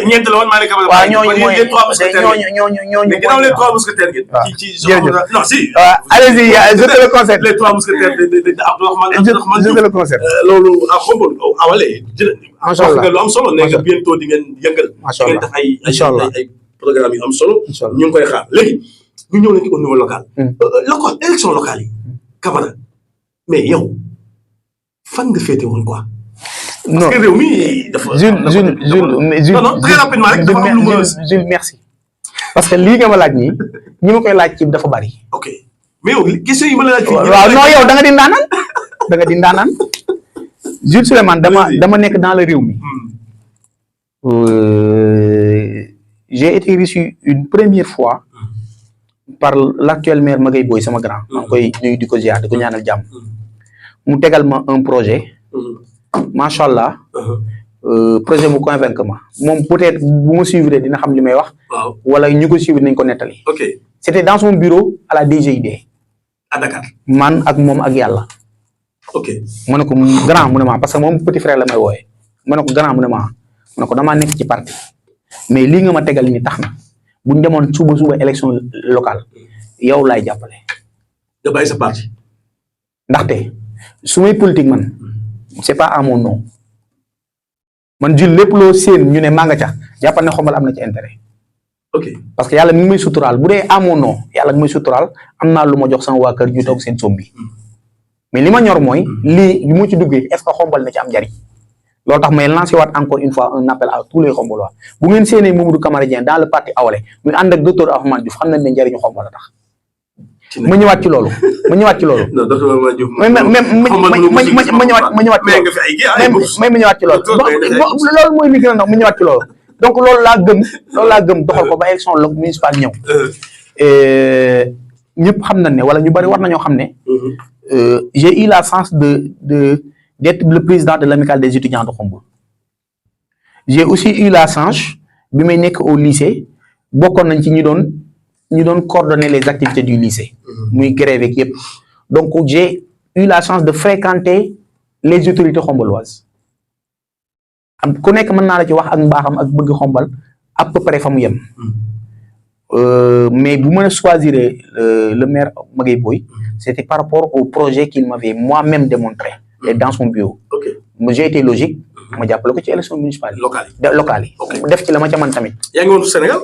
ñeent la woon Malick Camara. waaw ñooñu mooy les 3 mousquetaires ñooñu mais ginnaaw les 3 mousquetaires ngeen. ci genre non si. allez-y je te le concède. les 3 mousquetaires de Abdourahmane je te le concède. loolu à Khombole Awalé macha allah wax nga lu am solo ne nga bientôt di ngeen yëngal. macha allah def ay programme yu am solo. ñu ngi koy xaar léegi ñu ñëw nañu au niveau local. élection locale yi. Camara mais yow fan nga féete woon quoi. non parce que réew mi dafa. Jule non très rapidement rek dafa am lu ma. Jule merci parce que lii nga ma laaj nii ñi ma koy laaj ci dafa bari. ok mais yow question yi ma la laaj. waaw non yow da nga di ndaanaan Jule Souleymane dama nekk dans le réew mi. J'ai été reçu une première fois par l'actuel maire Magay Boy sama grand. maa ngi koy nuyu di ko ziar di ko ñaanal jàmm. mu tegal ma un projet. macha allah. projet mu convaincre ma moom peut-être bu ma suivre dina xam li may wax. waaw wala ñu ko suivre nañ ko nettali. ok c'était dans son bureau à la DGID. à Dakar. man ak moom ak yàlla. ok mu ne ko grand mu ne ma parce que moom petit frère la may wooye mu ne ko grand mu ne ma mu ne ko damaa nekk ci parti mais lii nga ma tegal ni tax na buñ demoon suba élection locale yow laay jàppale. nga bàyyi sa parti. ndaxte su may politique man c'est pas à mon nom man Jule lépp loo séen ñu ne maa nga ca jàppal ne Khombole am na ci intérêt. ok parce que yàlla mi ngi may suturaal bu dee à mon nom yàlla mi may suturaal am naa lu ma jox sama waa kër ñu toog seen sombi mais li ma ñor mooy lii mu ci duggee est-ce que Khombole na ci am njariñ loolu tax may lancer waat encore une fois un appel à tous les Khombolois bu ngeen séenee Mamadou Camara Dieng dans le parti Awalé muy ànd ak docteur Ahmad Diouf xam nañ ne njariñu Khombole tax. ma ñëwaat ci loolu. non docteur Ahmad Diouf. ma ñëwaat ci loolu. loolu mooy li gën a ndaw ma ñëwaat ci loolu. donc loolu laa gëm doxal ko ba élection municipale ñëw. ñëpp xam nañ ne wala ñu bari war nañoo xam ne. j'ai eu la chance d'être le président de l'amicale des étudiants de Khombole. J'ai aussi eu la chance bi may nekk au lycée bokkoon nañ ci ñu doon coordonner les activités du lycée. muy grève ak yëpp. donc j'ai eu la chance de fréquenter les autorités khomboloises. ku nekk mën naa la ci wax ak mbaaxam ak bëgg Khombole à peu près fa mu yem. mais bu mën a choisir le maire Magueye Boye c'était par rapport au projet qu'il m'avait moi-même démontré et dans son bureau. J'ai été logique ma jàppale ko ci élection municipale locale yi def ci la ma ca man tamit. yaa ngi woon Sénégal.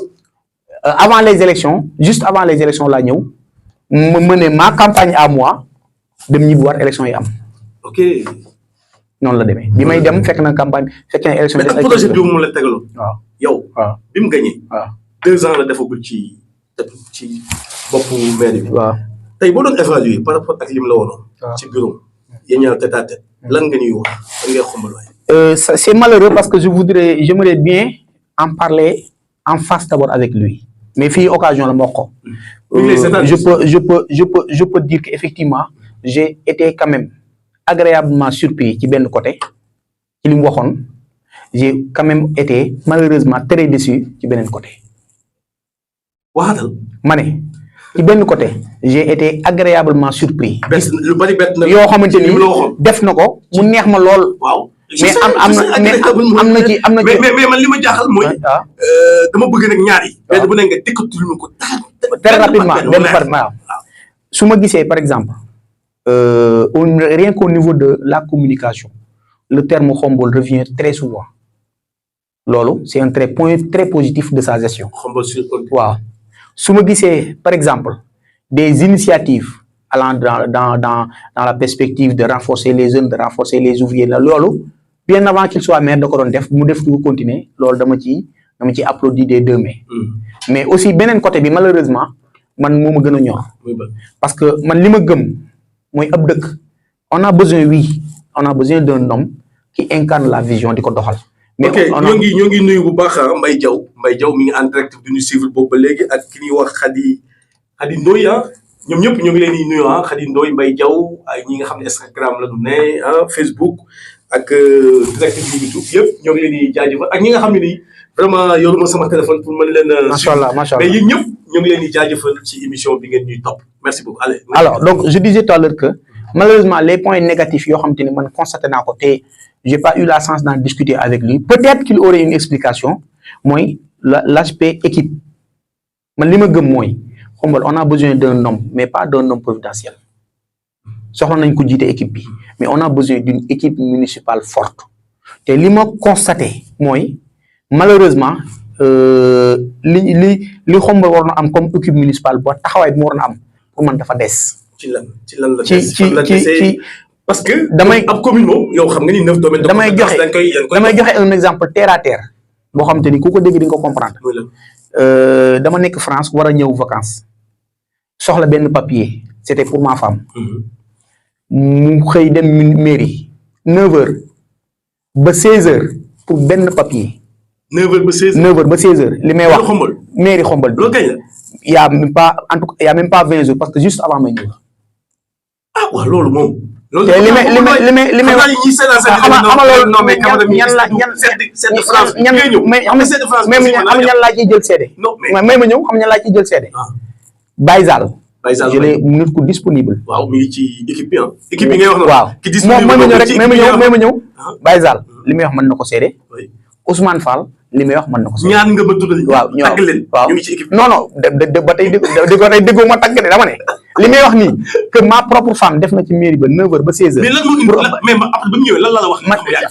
avant les élections juste avant les élections laa ñëw ma mener ma campagne à moi dem ñibbi war élection yi am. ok noonu la demee bi may dem fekk na campagne fekk na élection. mais projet bi mu la tegaloon. waaw yow. waaw bi mu gagné. waaw 2 ans la defagul ci boppu maire bi. waaw tey boo doon évaluer par rapport ak lim la wonoon. waaw ci bureau yéen ñaar tête à tête lan nga ñuy wax lan ngay Khombole waay. C'est malheureux parce que j'aimerais bien en parler en face d'abord avec lui mais fii occasion la ma wax ko. je peux dire qu'effectivement j'ai été quand même agréablement surpris ci benn côté ci li mu waxoon j'ai quand même été malheureusement très déçu ci beneen côté. waxatal. ma ne ci benn côté j'ai été agréablement surpris. lu bari bett na yoo xamante ni def na ko mu neex ma lool. waaw mais am na ci mais man li ma jaaxal mooy. dama bëgg nag ñaar yi. benn bu ne nga dëkkatul ma ko très rapidement benn par waaw su ma gisee par exemple rien qu'au niveau de la communication le terme Khombole revient très souvent loolu c'est un point très positif de sa gestion. Khombole sur waaw su ma gisee par exemple des initiatives allant dans la perspective de renforcer les jeunes de renforcer les ouvriers la loolu bien avant qu'il soit maire da ko doon def mu def du continuer loolu dama ci applaudir des 2 mains. mais aussi beneen côté bi malheureusement man moo ma gën a ñor. parce que man li ma gëm mooy ab dëkk on a besoin d'un homme qui incarne la vision di ko doxal. mais ok ñoo ngi nuyu bu baax Mbaye Diaw mi ngi en direct du ñu suivre boobu ba léegi ak ki ñuy wax Khady Ndoye ñoom ñëpp ñu ngi leen di nuyu Khady Ndoye Mbaye Diaw ak ñi nga xam ne Instagram la ñu ne Facebook ak direct bi YouTube yëpp ñoo ngi leen di jaajëfal ak ñi nga xam ne nii vraiment yoruma sama téléphone pour mën leen. macha allah mais yéen ñëpp ñoo ngi leen di jaajëfal ci émission bi ngeen ñuy topp merci beaucoup allez. alors donc je disais tout à l'heure que malheureusement les points négatifs yoo xamante ni man constaté naa ko te j'ai pas eu la chance d'en discuter avec lui peut-être qu'il aurait une explication mooy l'aspect équipe man li ma gëm mooy Khombole on a besoin d'un homme mais pas d'un homme providentiel soxla nañ ko jiite équipe bi mais on a besoin d'une équipe municipale forte te li ma constaté mooy malheureusement li Khombole war na am comme équipe municipale ba taxawaay bi mu war na am pour man dafa des. ci lan la des parce que damay ab commune moom yow xam nga ni 9 domaines. damay joxe un exemple terre à terre boo xamante ni ku ko dégg di nga ko comprendre. dama nekk France war a ñëw vacances soxla benn papier c'était pour ma femme. mu xëy dem mairie 9h ba 16h pour benn papier. 9h ba 16h 9h ba 16h li may wax. mairie Khombole bi. loolu kañ la. y a même pas en tout cas y a même pas 20 jours parce que juste avant may ñëw la. ah waaw loolu moom. loolu te li may wax ñan laa ciy jël seede. may ma ñëw xam ñan laa ciy jël seede. Baye Zal je l'ai nit ku disponible. waaw mi ngi ci équipe bi équipe bi ngay wax noonu. waaw ki disponible moom may ma ñëw Baye Zal li may wax mën na ko seede. Ousmane Fall li may wax mën na ko seede. ñaan nga ba tuddal. waaw tàgg leen waaw ñu ngi ci équipe non non ba tey déggoo ma tàgg de dama ne li may wax nii que ma propre femme def na ci mairie ba 9h ba 16h. mais lan moo indi mais après ba mu ñëwee lan la wax.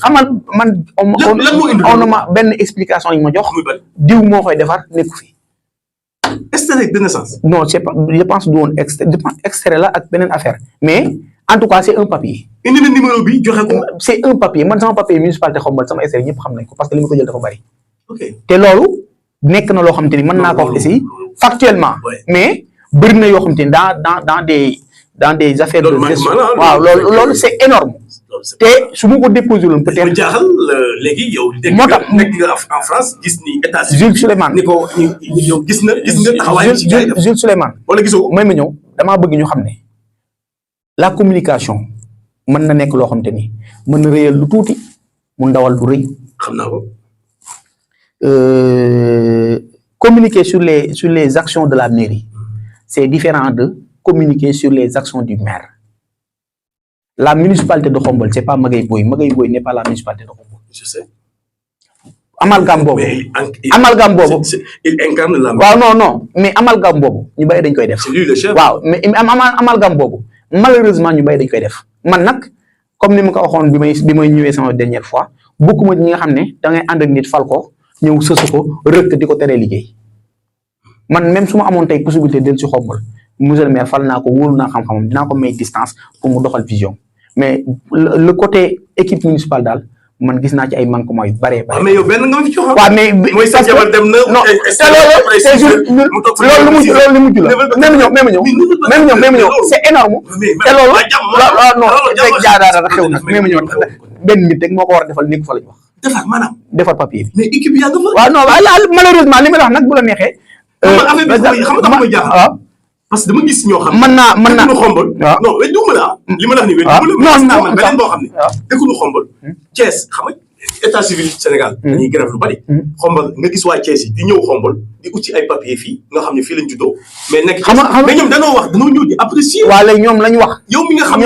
xamal man on ma benn explication yi ma jox. diw moo koy defar nekku fi. extrait de naissance. non c'est pas je pense du woon extrait la ak beneen affaire mais en tout cas c'est un papier. indi na numéro bi joxe ko. c'est un papier man sama papier municipalité Khombole sama extrait ñëpp xam nañ ko parce que li ma ko jël dafa bari. ok te loolu nekk na loo xam te ni mën naa ko wax ici factuellement. mais bëri na yoo xam te ni dans des affaires de gestion. waaw loolu c'est énorme. te su ma ko déposé woon peut-être. mu jaaxal léegi yow. moo tax nekk nga en France gis ni état civil. Jules Souleymane ni ko yow gis nga taxawaay ci gars yi def. Jules Souleymane. wala gisoo may ma ñëw damaa bëgg ñu xam ne la communication mën na nekk loo xam te ni mën na réyal lu tuuti mu ndawal lu rëy. xam naa ko. Communiquer sur les actions de la mairie c'est différent de communiquer sur les actions du maire. La municipalité de Khombole c'est pas Magaye Boye n'est pas la municipalité de Khombole. Je sais. Amalgame boobu. Amalgame boobu. Il incarne la. waaw non mais amalgame boobu ñu bari dañ koy def. C'est lui le chef. waaw mais amalgame boobu malheureusement ñu bari dañ koy def man nag comme ni ma ko waxoon bi may ñëwee sama dernière fois bokkuma ñi nga xam ne da ngay ànd ak nit fal ko ñëw sësu ko rëkk di ko teree liggéey man même su ma amoon tey possibilité del ci Khombole monsieur le maire fal naa ko wóolu naa xam-xamam dinaa ko may distance pour mu doxal vision mais le côté équipe municipale daal man gis naa ci ay manquements yu bare. mais yow benn nga fi jox. waaw mais mooy sa jabar dem na. non loolu lu mujj la même ñëw c'est énorme. te loolu non rek jaadaara xew nag même ñëw benn nit rek moo ko war a defal ni ko fa lañ wax. defar maanaam. defar papier bi. mais équipe yaa nga fa. waaw non malheureusement li ma la wax nag bu la neexee. xam nga mooy jaaxal. waaw parce que dama gis ñoo xam. mën naa Khombole. non mais du ma la li ma la wax nii. non beneen boo xam ne. dëkkuñu Khombole. Thiès xam nga état civil Sénégal. dañuy grève lu bari. Khombole nga gis waa Thiès yi di ñëw Khombole di ut ci ay papier fii nga xam ne fii lañ juddoo. mais nekk mais ñoom dañoo ñëw di apprécier. waaw léegi ñoom lañu wax. yow mi nga xam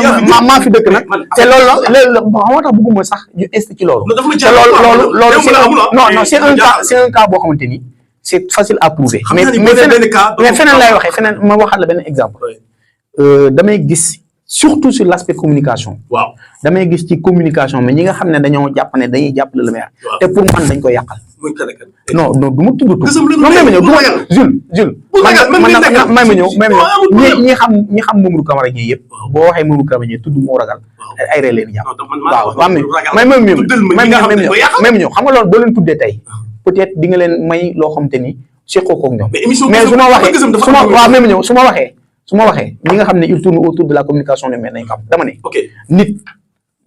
maa fi dëkk nag. te loolu moo tax bëgguma sax ñu est ci loolu. te loolu c'est un cas boo xamante ni c'est facile à prouver. mais feneen lay waxee feneen ma waxaat la benn exemple. damay gis surtout sur l'aspect communication. waaw damay gis ci communication mais ñi nga xam ne dañoo jàpp ne dañuy jàppale le maire. te pour man dañ koy yàqal. non du ma tudd tur. non may ma ñëw Jules. may ma ñëw ñi xam Mamadou Camara ñi yëpp. boo waxee Mamadou Camara ñi tudd moo ragal. ay ree leen jàpp. waaw may ma ñëw xam nga loolu boo leen tuddee tey peut-être di nga leen may loo xam te ni seqoo koog ñoom. mais su ma waxee su ma waxee ñi nga xam ne il tourne autour de la communication ne mais nañ xam dama ne. nit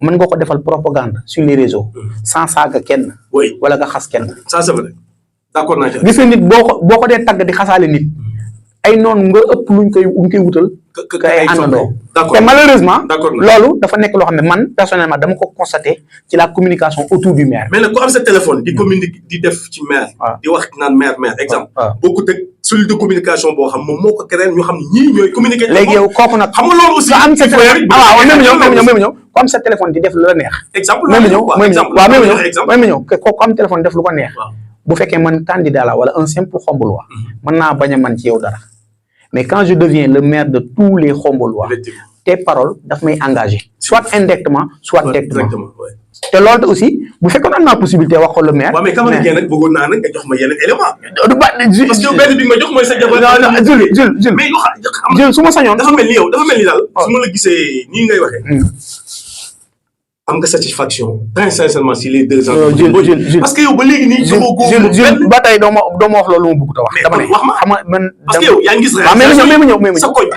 mën nga ko defal propagande sur les réseaux. sans saaga kenn. wala nga xas kenn. ça c'est vrai d'accord naa ci. gis nga nit boo ko dee tagg di xasaale nit ay noonu nga ëpp luñ koy wutal. que ay àndandoo. te malheureusement. loolu dafa nekk loo xam ne man personnellement dama ko constaté ci la communication autour du maire. mais nag ku am sa téléphone di communiquer di def ci maire. di wax naan maire exemple. beaucoup de cellule de communication boo xam moom moo ko créé ñu xam ne ñii ñooy communiquer. léegi yow kooku nag. xam nga loolu aussi. am sa téléphone même ñëw ku am sa téléphone di def lu la neex. exemple même ñëw kooku am téléphone def lu ko neex. bu fekkee man candidat la wala un simple Khombolois. mën naa bañ a man ci yow dara. mais quand je deviens le maire de tous les Khombolois, tes paroles daf may engagé soit indirectement soit directement. te loolu aussi bu fekkoon am naa possibilité wax ko le maire. waaw mais Camara Dieng nag bëggoon naa nag nga jox ma yeneen élément. parce que benn bi nga jox mooy sa jabar. Jule mais yoo xam Jule su ma sañoon. dafa mel ni daal. su ma la gisee nii ngay waxee. am nga satisfaction très sincèrement si les 2 ans. Jule parce que yow ba léegi nii. Jule ba tey doo ma wax loolu ma bëgg a wax. dama ne wax ma xam nga man. parce que yow yaa ngi gis. waaw mais ma ñëw sa koñ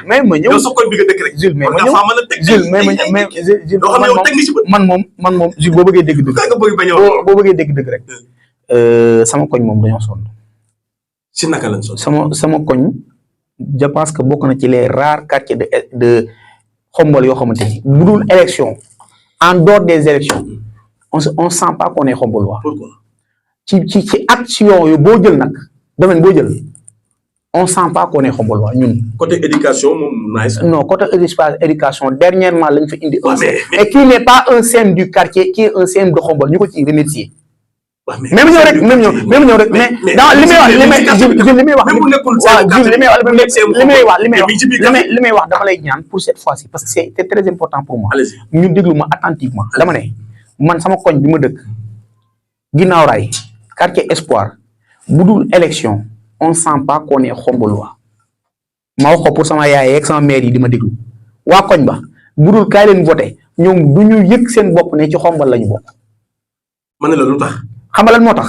yow sa koñ bi nga dëkk rek. Jule mais ma ñëw man moom Jule boo bëggee dégg dëgg rek. sama koñ moom dañoo sonn. si naka lañ sonn. sama koñ je pense que bokk na ci les rares quartiers de Khombole yoo xamante ni bu dul élection. En dehors des élections, on sent pas qu'on est Khombolois. Pourquoi? ci action yu boo jël nag domaine boo jël on sent pas qu'on est Khombolois ñun. côté éducation moom nice. Non, côté éducation dernièrement lañ fa indi. mais et qui n'est pas un CM du quartier qui est un CM de Khombole ñu ko ci remercier. même ñëw rek mais dans li may wax dama lay ñaan pour cette fois-ci parce que c'est très important pour moi. ñu déglu ma attentivement dama ne man sama koñ bi ma dëkk ginnaaw raay quartier Espoir bu dul élection on sent pas qu'on est Khombolois ma wax ko pour sama yaay ak sama mère yi di ma déglu waa koñ ba bu dul kaay leen voté ñoom du ñu yëg seen bopp ne ci Khombole la ñu bokk. ma ne la lu tax. xam nga lan moo tax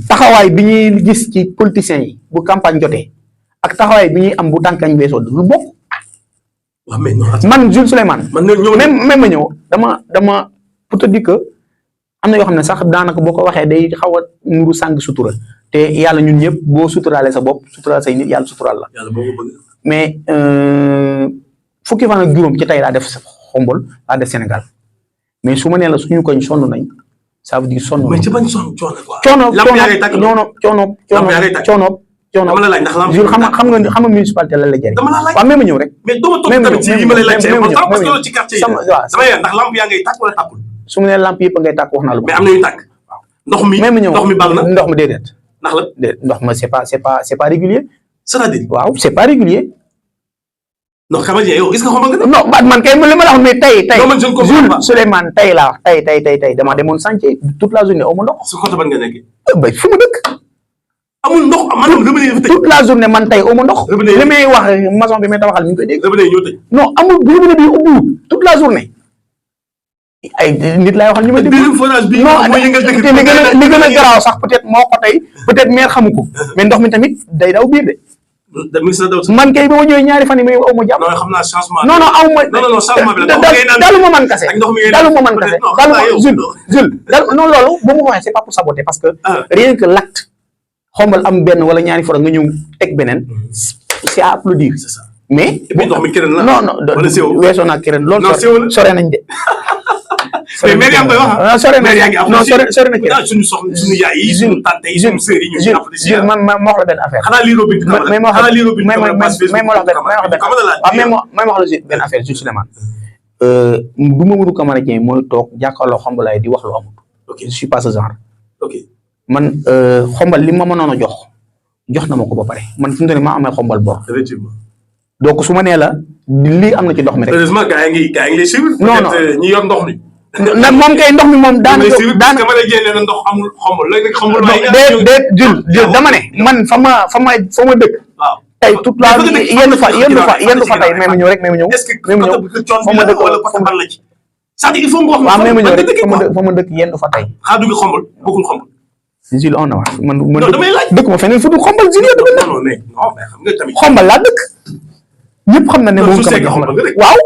taxawaay bi ñuy gis ci politiciens yi bu campagne jotee ak taxawaay bi ñuy am bu tànkañ weesoo lu bokk. waaw mais non man Jule Souleymane. même ma ñëw dama pour te dire que am na yoo xam ne sax daanaka boo ko waxee day xaw a nuru sàng sutura te yàlla ñun ñëpp boo suturaale sa bopp suturaal say nit yàlla suturaal la. yàlla boo ko bëgg. mais fukki fan ak juróom ci tey laa def Khombole laa def Sénégal mais su ma nee la suñu koñ sonn nañ. ça veut dire sonn. mais ci bañ sonn coono quoi. coono dama la laaj ndax lamp Jule xam nga municipalité la jëriñ. dama la laaj waaw même ñëw rek. mais doo ma toog tamit ci yi ma lay laaj c'est important parce que loolu ci quartier yi dama yee ndax lamp yaa ngay tàkk wala tàkkul. su ma nee lamp yëpp ngay tàkk wax naa la. mais am na yu tàkk. ndox mi bal na ndox mi déedéet. ndax la ndox ma c'est pas régulier. c'est-à-dire waaw c'est pas régulier. non Camara yow est-ce que xamal nga. non man kay li ma la wax mais tey Jule Souleymane tey laa wax tey dama demoon chantier toute la journée aw ma ndox. su côté ban nga nekk. ba fu ma dëkk. amul ndox maanaam robinet yi toute la journée man tey aw ma ndox. li may wax maçon bi may tabaxal ñu ngi koy dégg. robinet yi ñoo tëj. non amul robinet bi ubbi toute la journée. ay nit laay waxal ñu may dégg. non li gën a garaaw sax peut-être moo ko tey peut-être maire xamu ko mais ndox mi tamit day daw biir de. man kay ba ma ñëwee ñaari fan yi may aw ma jàpp. non xam naa changement. non aw ma. non changement bi la dalu ma man kase. Jule non loolu bu ma ko waxee c'est pas pour saboter parce que. rien que l'acte Khombole am benn wala ñaari fois nga ñëw teg beneen c'est à applaudir. c'est ça mais. ndox mi keneen la. non weesoo naa keneen loolu. sore nañ de. mais maire yaa ngi koy wax sore na non sore na keneen suñu soxna suñu yaay yi suñu tante yi suñu sœur yi ñu ngi apprécié. Jule man ma wax la benn affaire. xanaa lii robin Camara xanaa lii robin Camara ma wax la benn affaire Jule Souleymane. du Mamadou Camara Dieng mooy toog jàkkaarloo Khombole di wax lu amul. ok je suis pas ce genre. ok man Khombole li ma mënoon a jox na ma ko ba pare man fi mu toll nii maa amee Khombole bor. effectivement. donc su ma nee la lii am na ci ndox mi rek. heureusement gars yi ngi lay suivre. non ñi yor ndox mi. moom kay ndox mi moom daanaka Camara Dieng nee na ndox amul Khombole léegi nag Khombole déet Jule dama ne man fa ma dëkk. waaw tey toute la yenn fa tey même ñëw rek même ñëw. est-ce que fa ma dëkk wala côté ban la ci. c'est-à-dire il faut nga wax. waaw même ñëw rek fa ma dëkk yenn fa tey. xaa dugg Khombole bokkul Khombole. Jule on avance man damay laaj dëkk ma feneen fu dul Khombole Jule non mais xam nga tamit Khombole laa dëkk ñëpp xam na ne moom waaw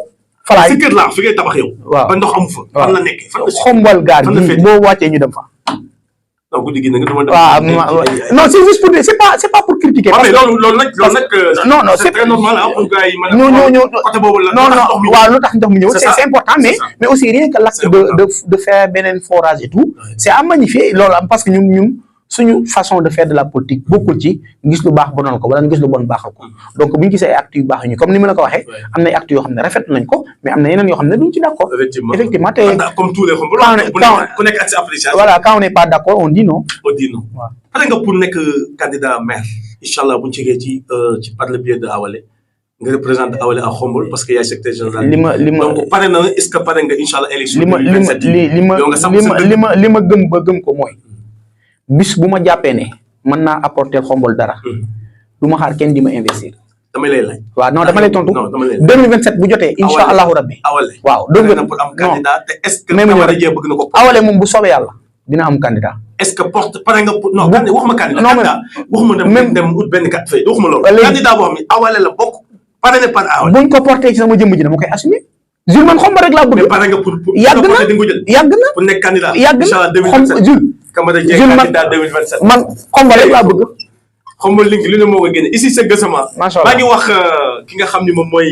falaay si kër laa fi ngay tabax yow. waaw ba ndox amu fa. fan la nekkee fan la Khombole gaar gi boo wàccee ñu dem fa. non guddi gi nag waaw non c'est juste pour dire c'est pas pour critiquer. mais loolu nag non c'est très normal ah pour gars yi mën ñoo côté boobu la. non waaw lu tax ndox mi ñëw c'est important mais aussi rien que l'acte de faire beneen forage et tout c'est à magnifier loolu am parce que ñun suñu façon de faire de la politique bokkul ci gis lu baax bonal ko wala gis lu bon baaxal ko donc bu ñu gisee ay actes yu baax ñu comme ni ma la ko waxee am na ay actes yoo xam ne rafet nañ ko mais am na yeneen yoo xam ne duñ ci d'accord. effectivement te comme tous les Khombole ku nekk ak sa appréciation. voilà quand on n'est pas d'accord on dit non. waaw pare nga pour nekk candidat maire incha allah bu ñu jógee ci par le biais de Awalé nga représente Awalé à Khombole parce que yaay secrétaire général. donc pare na est-ce que pare nga incha allah élection. li ma gëm ba gëm ko mooy. bis bu ma jàppee ne mën naa apporter Khombole dara du ma xaar kenn di ma investir. damay lay laaj. waaw non dama lay tontu 2027 bu jotee. incha allahu rabbi. Awalé waaw dëgg la pour am candidat te est-ce que Camara Dieng bëgg na ko. Awalé moom bu soobee yàlla dina am candidat. est-ce que porte pare nga pour non waxuma candidat. waxuma dem ut benn kat fay waxuma loolu. candidat boo xam ne Awalé la bokk pare na par Awalé. buñ ko porté ci sama jëmm ji dama koy assumer. Jule man Khombole rek laa bëgg. mais pare nga pour yàgg na pour nekk candidat. incha allah 2027 Jule. Camara Dieng candidat 2027. man Khombole rek laa bëgg. Khombole li ne moo ko génne ici c'est Gueusseum. macha allah maa ngi wax ki nga xam ni moom mooy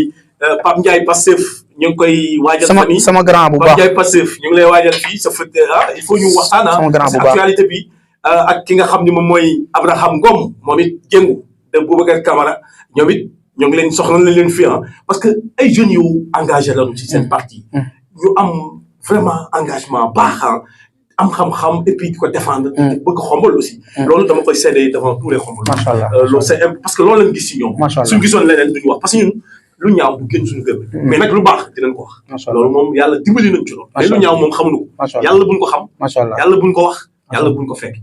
Pape Ndiaye Pastef ñu ngi koy waajal. sama grand bu baax Pape Ndiaye Pastef ñu ngi lay waajal fii sa fët il faut ñu waxtaan sama grand bu baax actualité bi ak ki nga xam ni moom mooy Abraham Ngom moom it jëngu de Boubacar Camara ñoom it ñoo ngi leen soxla nañ leen fi parce que ay jeunes yu engagé lañu ci seen parti ñu am vraiment engagement baax am xam-xam et puis di ko défendre bëgg Khombole aussi loolu dama koy seede devant tous les Khombole loolu c'est parce que loolu lañ gis si ñoom suñu gisoon leneen duñu wax parce que ñun lu ñaaw du génn suñu gëm mais nag lu baax dinañ ko wax loolu moom yàlla dimbali nañ ci loolu mais lu ñaaw moom xamuñu ko yàlla buñ ko xam yàlla buñ ko wax yàlla buñ ko fekk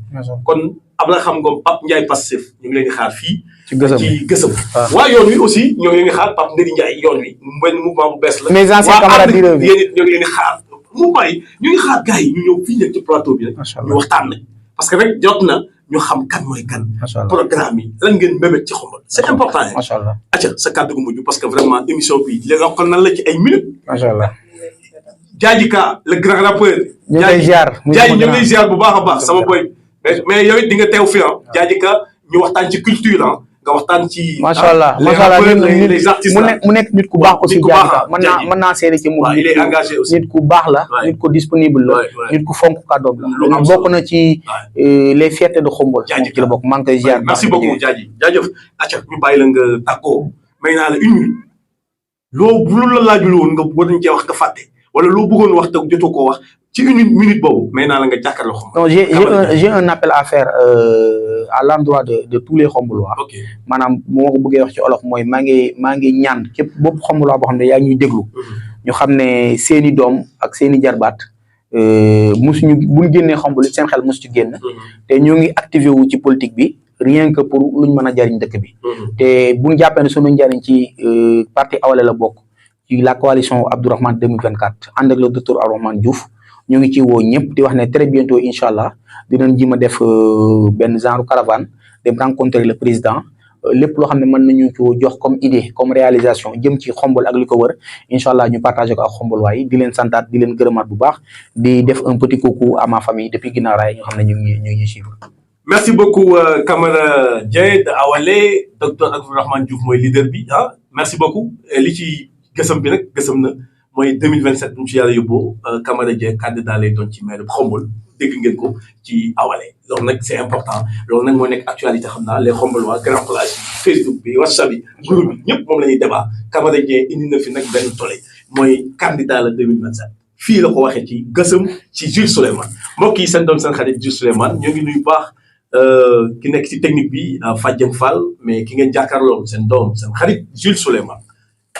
kon am na xam nga Pape Ndiaye Pastef ñu ngi leen di xaar fii ci Gueusseum waa yoon wi aussi ñoo ngi leen di xaar Pape Nderi Ndiaye yoon wi benn mouvement bu bees la mes anciens camarades di réew mi yéen it ñoo ngi leen di xaar mouvement yi ñu ngi xaar gars yi ñu ñëw fii nekk ci plateau bi rek ñu waxtaan nañ parce que rek jot na ñu xam kan mooy kan programme yi lan ngeen mébét ci Khombole c'est important macha allah acca sa kàddu gu mujj parce que vraiment émission bi léegi wax kon nan la ci ay minutes macha allah Jaaji Ka le grand rappeur ñu ngi lay ziar Jaaji ñu ngi lay ziar bu baax a baax sama boy mais yow it di nga teew fi Jaaji Ka ñu waxtaan ci culture nga waxtaan ci macha allah les artistes mu nekk nit ku baax aussi Jaaji Ka mën naa seede ci moom il est engagé aussi nit ku baax la nit ku disponible la nit ku fonk kàddoom la bokk na ci les fiertés de Khombole ci la bokk maa ngi koy ziar merci beaucoup Jaaji jaajëf acca ñu bàyyi la nga tàggoo may naa la une minute loo bu la laajul woon nga war nañ cee wax nga fàtte wala loo bëggoon wax te jotoo koo wax ci une minute boobu may naa la nga jàkkaarloo Khombole. non j'ai un appel à faire à l'endroit de tous les Khombolois. maanaam bu ma ko bëggee wax ci olof mooy maa ngi ñaan képp bopp Khombolois boo xam ne yaa ngi ñuy déglu. ñu xam ne seeni doom ak seeni jarbaat mosuñu bu ñu génnee Khombole seen xel mosu ci génn. te ñoo ngi activé wu ci politique bi rien que pour luñ mën a jariñ dëkk bi. te bu ñu jàppee ne sunu njariñ ci parti Awalé la bokk. ci la coalition Abdourahmane 2024 ànd ak le docteur Abdourahmane Diouf ñu ngi ci woo ñëpp di wax ne très bientôt incha allah dinañ ji ma def benn genre caravane dem rencontrer le président lépp loo xam ne mën nañu ko jox comme idée comme réalisation jëm ci Khombole ak li ko wër incha allah ñu partagé ko ak Khombole waaye di leen santaat di leen gërëmaat bu baax di def un petit coucou à ma famille depuis ginnaaw raay ñoo xam ne ñu ngi suivre. merci beaucoup Camara Dieng de Awalé docteur Abdourahmane Diouf mooy leader bi merci beaucoup li ci Gueusseum bi nag Gueusseum na mooy 2027 bu ñu ci yàlla yóbboo Camara Dieng candidat lay doon ci maire bu Khombole dégg ngeen ko ci Awalé loolu nag c'est important loolu nag moo nekk actualité xam naa les Khombolois grand place Facebook bi WhatsApp bi groupe bi ñëpp moom la ñuy débat Camara Dieng indi na fi nag benn tollé mooy candidat la 2027 fii la ko waxee ci Gueusseum ci Jule Souleymane mbokk yi seen doom seen xarit Jule Souleymane ñoo ngi nuyu baax ki nekk ci technique bi Fadjeng Fall mais ki ngeen jàkkaarloo seen doom seen xarit Jule Souleymane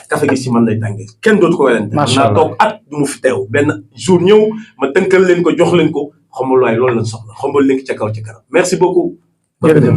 kafe gi si man lay tàngee kenn dootu ko werante macha allah naa toog at du mu fi teew benn jour ñëw ma tënkal leen ko jox leen ko Khombole waaye loolu lañ soxla Khombole leen ca kaw ca kanam merci beaucoup. jërëjëf.